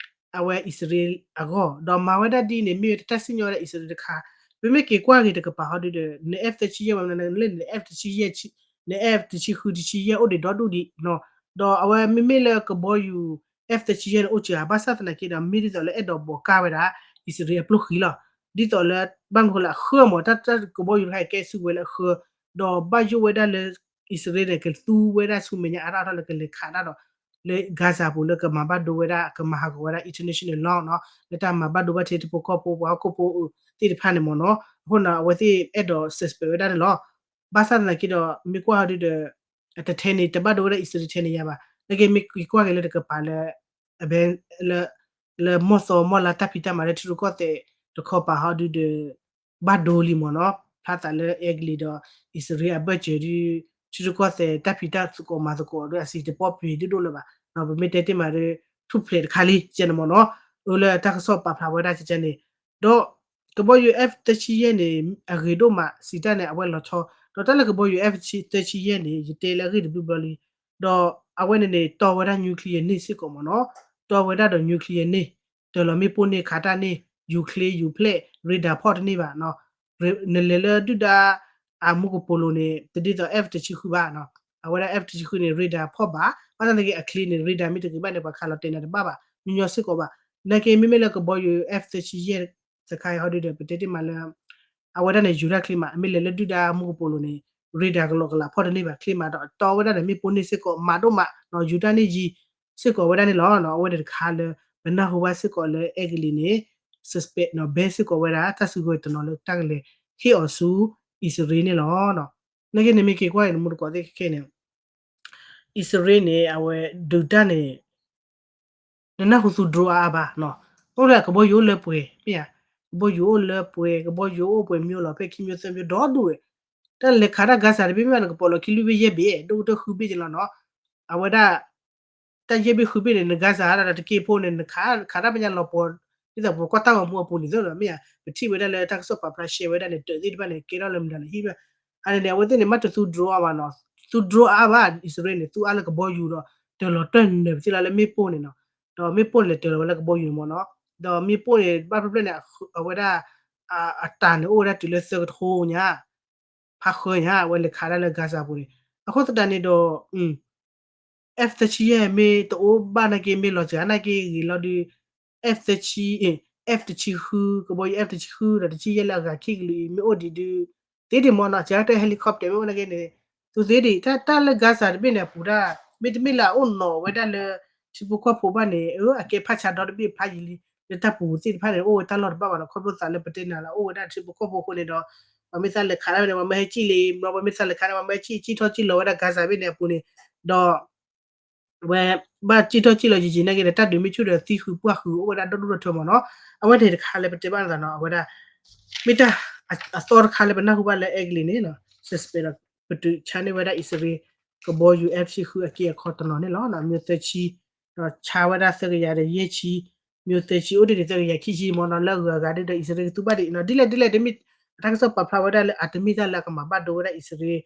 အဝဲအံၣ်စရ့လးအဂီၢ်, ဒီးမၤဝဲဒၣ်ဒ်န့ၣ် မ့ၢ်ဝဲတၢ်စံၣ်ညီၣ်ဝဲဒၣ်အံၣ်စရ့လးတခါ, ပမ့ၢ်က့ၤကွၢ်က့ၤတကပၤဟီဒုဒီး န F သၢဆံယဲၢ်ဝဲမနုၤလဲၣ်, န F တဆံယဲၢ်, န F တဆံဃု တဆံယဲၢ်အိၣ်ဒံးဒီဒူၣ်ဒံး, ဒီးအဝဲမ့မ့ၢ်လၢကဘီယူၤ F သၢဆံယဲၢ်န့ၣ်အိၣ်စှၤ ဘၣ်ဆၣ်သနာ်က့ဒီး မ့ၢ်ဒ်သိးလၢအဲၣ်ဒိးဘိးကၢ်ဝဲဒၣ် အံၣ်စရ့လးအပျိၢ်ဃံလီၤ. ဒ်သိးလၢ ဘၣ်မနုၤဃိလၢအဃၢမ့ၢ် တၢ်ကဘီယူၤတခါအံၤကဲစုကဝဲၤလၢအဃၢ, ဒီးဘၣ်ယိၣ်ဝဲဒၣ်လၢ အံၣ်စရ့လးန့ၣ် ကသူဝဲဒၣ်ဆူမဲာ်ညါအါထီၣ်အါထီၣ်လၢကလဲၤခးတၢ်ဒီး လၢ Gaza ပူၤလၢကမၤဘၣ်ဒိဝဲဒၣ် ကမၤဟးဂီၤဝဲဒၣ် international law နီၤ, လၢတၢ်မၤဘၣ်ဒိဘၣ်ထံးထံဖိကီၢ်ဖိ ပှၤဟီၣ်ခိၣ်ဖိသ့ၣ်တဖၣ်န့ၣ်မ့ၢ်နီၤ. အဃိန့ၣ် အဝဲသ့ၣ်အဲၣ်ဒိး suspect ဝဲဒၣ်န့ၣ်လီၤ. ဘၣ်ဆၣ်သနာ်က့ဒီး မ့ၢ်ကွၢ်ဟီဒုဒီး တထဲန့ၣ် တဘၣ်ဒိဝဲဒၣ်အံၣ်စရ့လးထဲန့ၣ်ယါဘၣ်. နာ်က့မ့ၢ်က့ၤကွၢ်က့ၤလၢတကပၤလၢ အဘဲ လၢ လၢမီၢ်သီမီၢ်လါတၢ်ဖံးတၢ်မၤလၢထံရူၢ်ကီၢ်သဲးတခီပၤဟီဒုဒီး ဘၣ်ဒိလံမ့ၢ်နီၤ. ဖျါသးလၢအဲကလံးဒီး အံၣ်စရ့လးအဘၢၣ်စၢၤဒု ထံရူၢ်ကီၢ်သဲးတၢ်ဖံးတၢ်သကိးမၤသကိးဒီးအစံးတပီၢ်ပှ့ၤဒိၣ်ဒိၣ်လၢၤဘၣ်. ပမ့ၢ်တဲတ့ၢ်မးဒီး ထူၣ်ဖျဲးတခါလံ ကဲန့ၣ်မ့ၢ်နီၤ. အၢ လၢတၢ်ကစီၣ်ပာ်ဖျါဝဲဒၣ်ကဲန့ၣ် ဒီးကဘီယူၤ F သၢဆံယဲၢ်န့ၣ် အဂ့ၤဒိၣ်မး စံးတၢ်န့ၣ် အဝဲလီၤဆီ ဒီးတၢ်လၢကဘီယူၤ F သၢဆံယဲၢ်န့ၣ် ယတဲလၢအဂ့ၢ်တဘျီဘျီလံ. ဒီးအဝဲန့ၣ်န့ၣ် တီဝဲဒၣ် nuclear န့ၢ်စ့ၢ်ကီးမ့ၢ်နီၤ. တီဝဲဒၣ်ဒီး nuclear န့ၢ် တၢၤလီၤမ့ၣ်ပိၢ်န့ၢ်ခးတၢ်န့ၢ် ယူၤချ့ ယူၤဖျဲၣ် radar ဖီၣ်တန့ၢ်ဘၣ်နီၤ. နလဲၤလၢဒုၣ်ဒါ အမူကပိာ်လိၤန့ၣ် တဒ်သိး F တဆံဃုဘၣ်နီၤ. အဝဲဒၣ် F တဆံဃုန့ၣ် radar ဖီၣ်ဘၣ်, ဘၣ်ဆၣ်သနာ်က့အချ့န့ၣ် radar မ့ၢ်တဂ့ၤဘၣ်န့ၣ် ပှၤခးလီၤတဲာ်နၤတဘၣ်ဘၣ် ညီညီစ့ၢ်ကီးဘၣ်. နာ်က့မ့မ့ၢ်လၢကဘီယူၤ F သၢဆံယဲၢ် တခါအံၤဟီဒုဒီး ပတဲတ့ၢ်မးလၢ အဝဲဒၣ်န့ၣ် ယူၤတၢ်ချ့မး, မ့ၢ်လဲၤလၢဒုၣ်ဒါမူကပိာ်လိၤန့ၣ် radar ကလီကလးဖီၣ်တန့ၢ်ဘၣ်ချ့မးဒီး တီဝဲဒၣ်န့ၣ် မ့ၣ်ပိၢ်န့ၢ်စ့ၢ်ကီးမးဒိၣ်မးနီၤ, ယူၤတၢ်န့ၢ်ယံၤစ့ၢ်ကီးဝဲဒၣ်န့ၣ်လီၤ. အဝဲန့ၣ်တခါလၢ ပနၢ်ဟူဘၣ်စ့ၢ်ကီးလၢအဲကလံးန့ၣ် suspect နီၤ, ဘဲစ့ၢ်ကီးဝဲဒၣ် တၢ်စုကဝဲၤတနီၤလၢတၢ်ကလဲၤဟ့ၣ်အီၤဆူ အံၣ်စရ့လးန့ၣ်လီၤ. နာ်က့န့ၣ်မ့ၢ်က့ၤကွၢ်အံၤန့ၣ် မူတကိးသ့ၣ်ခဲခဲန့ၣ် အံၣ်စရ့လးန့ၣ် အဝဲဒုးတၢ်န့ၣ် နနၢ်ဟူသူ drone အါအါဘၣ်နီၤ. အိၣ်လၢကဘီယူၤအိၣ်လၢပှဲၤ မ့ၢ်ဧါ, ကဘီယူၤအိၣ်လၢပှဲၤ, ကဘီယူၤအိၣ်ပှဲၤမျိၤလီၤ ဖဲခံမျိၤသၢမျိၤဒီဒူၣ်ဝဲ. တၢ်လဲၤခးတၢ် Gaza တဘ့ၣ်မ့ၢ်ဘၣ် နကပိာ်လီၤခံလွံၢ်ဘ့ၣ်ယဲၢ်ဘ့ၣ် ဒိၣ်ကတၢၢ်ဃုဘ့ၣ်န့ၣ်လီၤနီၤ. အဝဲဒၣ် တၢ်ယဲၢ်ဘ့ၣ်ဃုဘ့ၣ်န့ၣ် န Gaza ဒၣ်တက့ၢ်ဖိန့ၣ် နခး ခးတၢ်ပညါလီၤပှီၤ ဒ်သိးပကွၢ်တၢ်ဂီၤမူအပူၤန့ၣ်သ့လီၤ မ့ၢ်ဧါ, ပထံၣ်ဝဲဒၣ်လၢတၢ်ကစီၣ်ပာ်ဖျါရှဲဝဲဒၣ်န့ၣ် တၢးသ့ၣ်တဖၣ်န့ၣ် ကဲထီၣ်လၢမတၤလဲၣ်ဟံၣ်ဘၣ်. အန့ၣ်န့ၣ် အဝဲသ့ၣ်န့ၣ် မ့ၢ်တသူ drone အါဘၣ်နီၤ, သူ drone အါအါဘၣ် အံၣ်စရ့လးန့ၣ် သူအါလၢကဘီယူၤဒီး တၢၤလီၤတၢၢ်နၢၤပသ့ၣ်လီၤလၢမ့ၣ်ပိၢ်န့ၣ်နီၤ. ဒီးမ့ၣ်ပိၢ်န့ၣ်လဲၤတၢၤလီၤဝဲလၢကဘီယူၤန့ၣ်မ့ၢ်နီၤ. ဒီးမ့ၣ်ပိၢ်န့ၣ် ဘၣ်ဖျၢၣ်ဖျၢၣ်န့ၣ် အဝဲဒၣ် အတၢ်န့ၣ်အိၣ်ဝဲဒၣ်တုၤလၢသၢကထိညါ ဖးဃၢညါ အဝဲလဲၤခးဒၣ်လၢ Gaza ပူၤန့ၣ်. အဃိသတးန့ၣ်ဒီး F သၢဆံယဲၢ်မ့ၢ်တအိၣ်ဘၣ်နာ်က့ မ့ၢ်လီၤစှၤနာ်က့ဂ့ၤလီၤဒုး F သၢဆံ F တဆံဃု ကဘီယူၤ F တဆံဃု ဒီးတဆံယဲၢ်လၢအဂၤခံကလုာ်အံၤ မ့ၢ်အိၣ်ဒံးဒုး သ့ဒံးမ့ၢ်နီၤ, စှၤတၢ် helicopter မ့ၢ်အိၣ်နာ်က့န့ၣ် သူသ့ဒံး တၢ်လၢ Gaza တဘ့ၣ်န့ၣ်အပူၤဒၣ် မ့တမ့ၢ်လၢအအိၣ်နီၤဝဲဒၣ်လၢ ထံဖိကီၢ်ဖိဘၣ်န့ၣ် အကဲဖးဆါဒီတဘ့ၣ်ဖးယံာ်လံ လၢတၢ်ပူၤသ့ၣ်တဖၣ်န့ၣ် အိၣ်ဝဲတၢ်လီၢ်တဘၣ်ဘၣ်ဒီး ခီဖျိသးလၢပတဲနၤလၢအိၣ်ဝဲဒၣ်ထံဖိကီၢ်ဖိအဃိန့ၣ်ဒီး ပှၤမ့ၢ်သးလဲၤခးတၢ်ဝဲန့ၣ် ပှၤမၢဟဲစံၣ်လံ ဘျီပှၤမ့ၢ်သးလဲၤခးန့ၣ် ပှၤမၢဟဲစံၣ် စံၣ်ထီၣ်စံၣ်လီၤဝဲဒၣ် Gaza ဘ့ၣ်န့ၣ်အပူၤန့ၣ် ဒီး ဝဲ ဘၣ်စံၣ်ထီၣ်စံၣ်လီၤယံာ်ယံာ်နာ်က့ဒီး တၢ်ဒုးမ့ၢ်ဆူၣ်ဒီးသံဃုပှၢ်ဃုအိၣ်ဝဲဒၣ်ဒီဒူၣ်ဒီထၢမ့ၢ်နီၤ. အဝဲန့ၣ်တခါလၢပတဲဘၣ်နသးနီၤ အဝဲဒၣ် မ့ၢ်တၢ်အသီတခါလၢပနၢ်ဟူဘၣ်လၢအဲကလံးန့ၣ် suspect ဒီး ပတုာ်ဆါန့ၢ်ဝဲဒၣ်အံၣ်စရ့လး ကဘီယူၤ F တဆံဃု အက့အခီတနီၤန့ၣ်လီၤ. မျိၤသၢဆံ ဒီးဆါဝဲဒၣ်သၢကယၤဒီးယဲၢ်ဆံ မျိၤသၢဆံ အိၣ်ဒံးန့ၣ်သၢကယၤခံဆံမ့ၢ်နီၤ လၢအဂုၤအဂၤဒ်ဒီး အံၣ်စရ့လးကသူဘၣ်ဒံးနီၤ ဒ်လဲၣ်ဒ်လဲၣ်တမ့ၢ် အတၢ်ကစီၣ်ပာ်ဖျါဝဲဒၣ်လၢအတမ့ၢ်တၢ်လၢအကမၤဘၣ်ဒိဝဲဒၣ်အံၣ်စရ့လး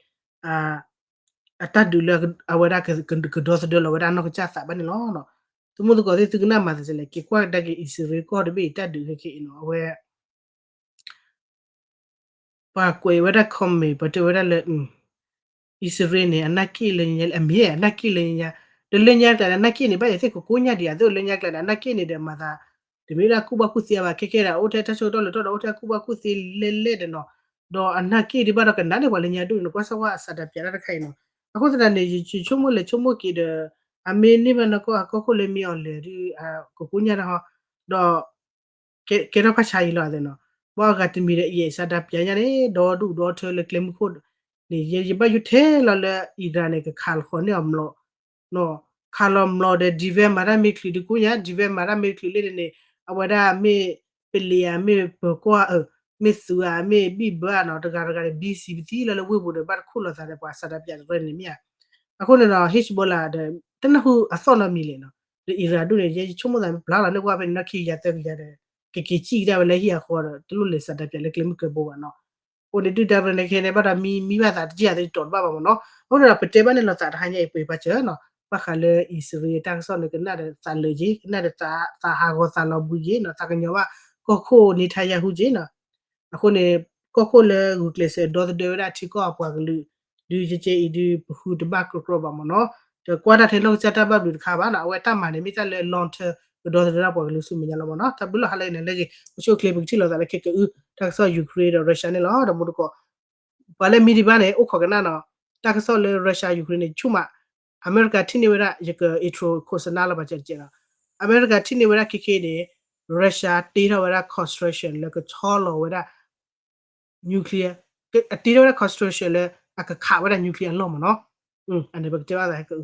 အတၢ်ဒုးလၢအဝဲဒၣ်ကဒီသဒၢလီၤဝဲဒၣ်နီၢ်ကစၢ်သးဘၣ်န့ၣ်လီၤ. သုမုၢ်သကိးသ့ၣ်သုကနၣ်မၤသးလဲၣ် က့ၤကွၢ်ကဒါက့ၤအံၣ်စရ့လးကီၢ်တဘ့ၣ်အံၤတၢ်ဒုးခဲခဲအံၤနီၤ အဝဲ ပှၤကွဲးဝဲဒၣ် comment ပှၤတဲဝဲဒၣ်လၢ အံၣ်စရ့လးန့ၣ် အနၢ်က့ၣ်လၢညါ အမ့ၢ်အနၢ်က့ၣ်လၢညါ တလၢညါကျါန့ၣ် အနၢ်က့ၣ်န့ၣ် ဘၣ်ယဲၢ်သ့ၣ်ကကိးညါဒံးဧါ, အသိးလၢညါကျါန့ၣ် အနၢ်က့ၣ်န့ၣ်ဒီးမၤသး တမ့ၢ်ဒၣ်ကူၣ်ဘၣ်ကူၣ်သ့ဘၣ်, ခဲကဲဒၣ် အိၣ်ထဲတၢ်ဆၢကတီၢ်လၢထီၣ်ဒီး အိၣ်ထဲကူၣ်ဘၣ်ကူၣ်သ့လဲၣ်လဲၣ်ဒီးနီၤ, ဒီးအနၢ်က့ၣ်ဒံးဘၣ်ဒီးကနၣ်န့ၢ်ပှၤလၢညါဒိၣ်န့ၣ် ကွၢ်စၢ်ကွၢ်အစးတၢ်ပၠးတၢ်တခါအံၤနီၤ. အဃိသတးန့ၣ် ယဆိကမိၣ်လဲၤဆိကမိၣ်က့ၤဒီး အမ့ၢ်န့ၢ်ဘၣ်နီၢ်ကီၢ်အကီၢ်ခိၣ်လၢမ့ၢ်အီၤလဲၣ်ဒီး ကကိးညါတၢ်ဟီ, ဒီး ကဲထီၣ်ဖးဆါအံၤလီၤသ့ၣ်နီၤ, ဘၣ်အဂၤတမံၤဒီး ယစးတၢ်ပၠးညါန့ၣ် ဒီဒူၣ်ဒီထၢလၢကျဲမုၢ်ခိၣ်န့ၣ် ယဘၣ်ယိၣ်ထဲလီၤလၢ Iran န့ၣ် ကခးလီၤဃီၤန့ၢ်အီၤမျိာ်, ခးလီၤမျိာ်ဒီး defense မၤတၢ်မ့ၢ်ချုးဒုးကိးညါ, defense မၤတၢ်မ့ၢ်ချုးလၢန့ၣ်န့ၣ် အဝဲဒၣ်မ့ၢ်ပလံၤဧါ, မ့ၢ်ပၢၤကီၢ်ဧါ, မ့ၢ်သုးဧါ, မ့ၢ်ဘံၣ်ဘၢဧါနီၤ, တဂၤတဂၤန့ၣ် busy ပသံလီၤလၢဝ့ၢ်ပူၤဒီး ဘၣ်တခိၣ်လိာ်သးဒီးပှၤစးတၢ်ပၠးတရၢန့ၣ်မ့ၢ်ဧါ. အဃိန့ၣ်ဒီး Hezbollah ဒီး တနၢ်ဟူအသီၣ်နီတမံၤလဲၣ်နီၤ, ဒီး Iran ဒိၣ်န့ၣ် ယဲယဆိကမိၣ်သးမ့ၢ်ပျၢ်လီၤန့ၢ်ကွၢ်ဖဲန့ၣ် နီၢ်ခံကယၤသၢကယၤဒီး ကက့ၤစံၣ်ကဒါဝဲလၢဟံၣ်အဃီဒီး တလိၣ်လဲၤစးတၢ်ပၠးလၢကျဲမုၢ်ကျဲဘိဘၣ်နီၤ. အဃိန့ၣ် ဒုၣ်ဒါရဲၣ်န့ၣ်ခဲန့ၣ် ဘၣ်ဒီးမံမံဘၣ်သးတကံၢ်အသးတီၤတဘၣ်ဘၣ်မ့ၢ်နီၤ. အဃိန့ၣ်ဒီး ပတဲဘၣ်န့ၣ်လီၤသးတဟါညါအံၤပှဲၤပာ်စၢၤနီၤ, ဘၣ်ဃးလၢအံၣ်စရ့လးတၢ်ကစီၣ်န့ၣ် ကနၣ်ဒီးသးလၢာ်က့ၤ, ကနၣ်ဒီးသးဟးဂီၤသးလီၤဘှံးက့ၤနီၤ, သးကညီၤဘၣ်ကီၢ်ခိၣ် Netanyahu က့ၤနီၤ. အဃိန့ၣ် ကီၢ်ခိၣ်လၢဂုာ်ကျဲးစၢးဒီသဒၢဝဲဒၣ်ထံကီၢ်အပှၤကလုာ် ဒုးကကဲအံၤဒုး ပဃုတဘၣ်ကြီကြီဘၣ်မ့ၢ်နီၤ. ဒီးကွၢ်တၢ်ထဲလီၢ်ကစၢ်တၢ်ဘၣ်ဘျုးတခါဘၣ်နီၤ, အဝဲတၢ်မၤန့ၣ် မ့ၢ်တၢ်လၢ long term ကဒီသဒၢဒၣ်ပှၤကလုာ်ဆူမဲာ်ညါလီၤမ့ၢ်နီၤ. တၢ်ဘျုးလီၤဟါလၢအံၤန့ၣ် လၢဂ့ၤ အိၣ်ဆူၣ်အိၣ်ချ့ ပကထံၣ်လိာ်သးလၢခဲကအု တၢ်ကစီၣ် Ukraine ဒီး Russia န့ၣ်လီၤ. ဒီးမူတကိး ပှၤလၢမံဒံးဘၣ်န့ၣ် အိၣ်ခိးကနၣ်နီၤ, တၢ်ကစီၣ်လၢ Russia Ukraine န့ၣ် ဆူၣ်မး, အမဲရကၤထံၣ်န့ၢ်ဝဲဒၣ် ယက intro ခိၣ်စနါလီၤပာ်စၢၤတကဲးနီၤ, အမဲရကၤထံၣ်န့ၢ်ဝဲဒၣ်ခဲခဲန့ၣ် Russia တ့ထီၣ်ဝဲဒၣ် construction လၢကဆီလီၤဝဲဒၣ် nuclear, အတ့ထီၣ်ဝဲဒၣ် construction လၢအကခးဝဲဒၣ် nuclear အလီၢ်မ့ၢ်နီၤ. အန့ၣ်ပကတဲဘၣ်သး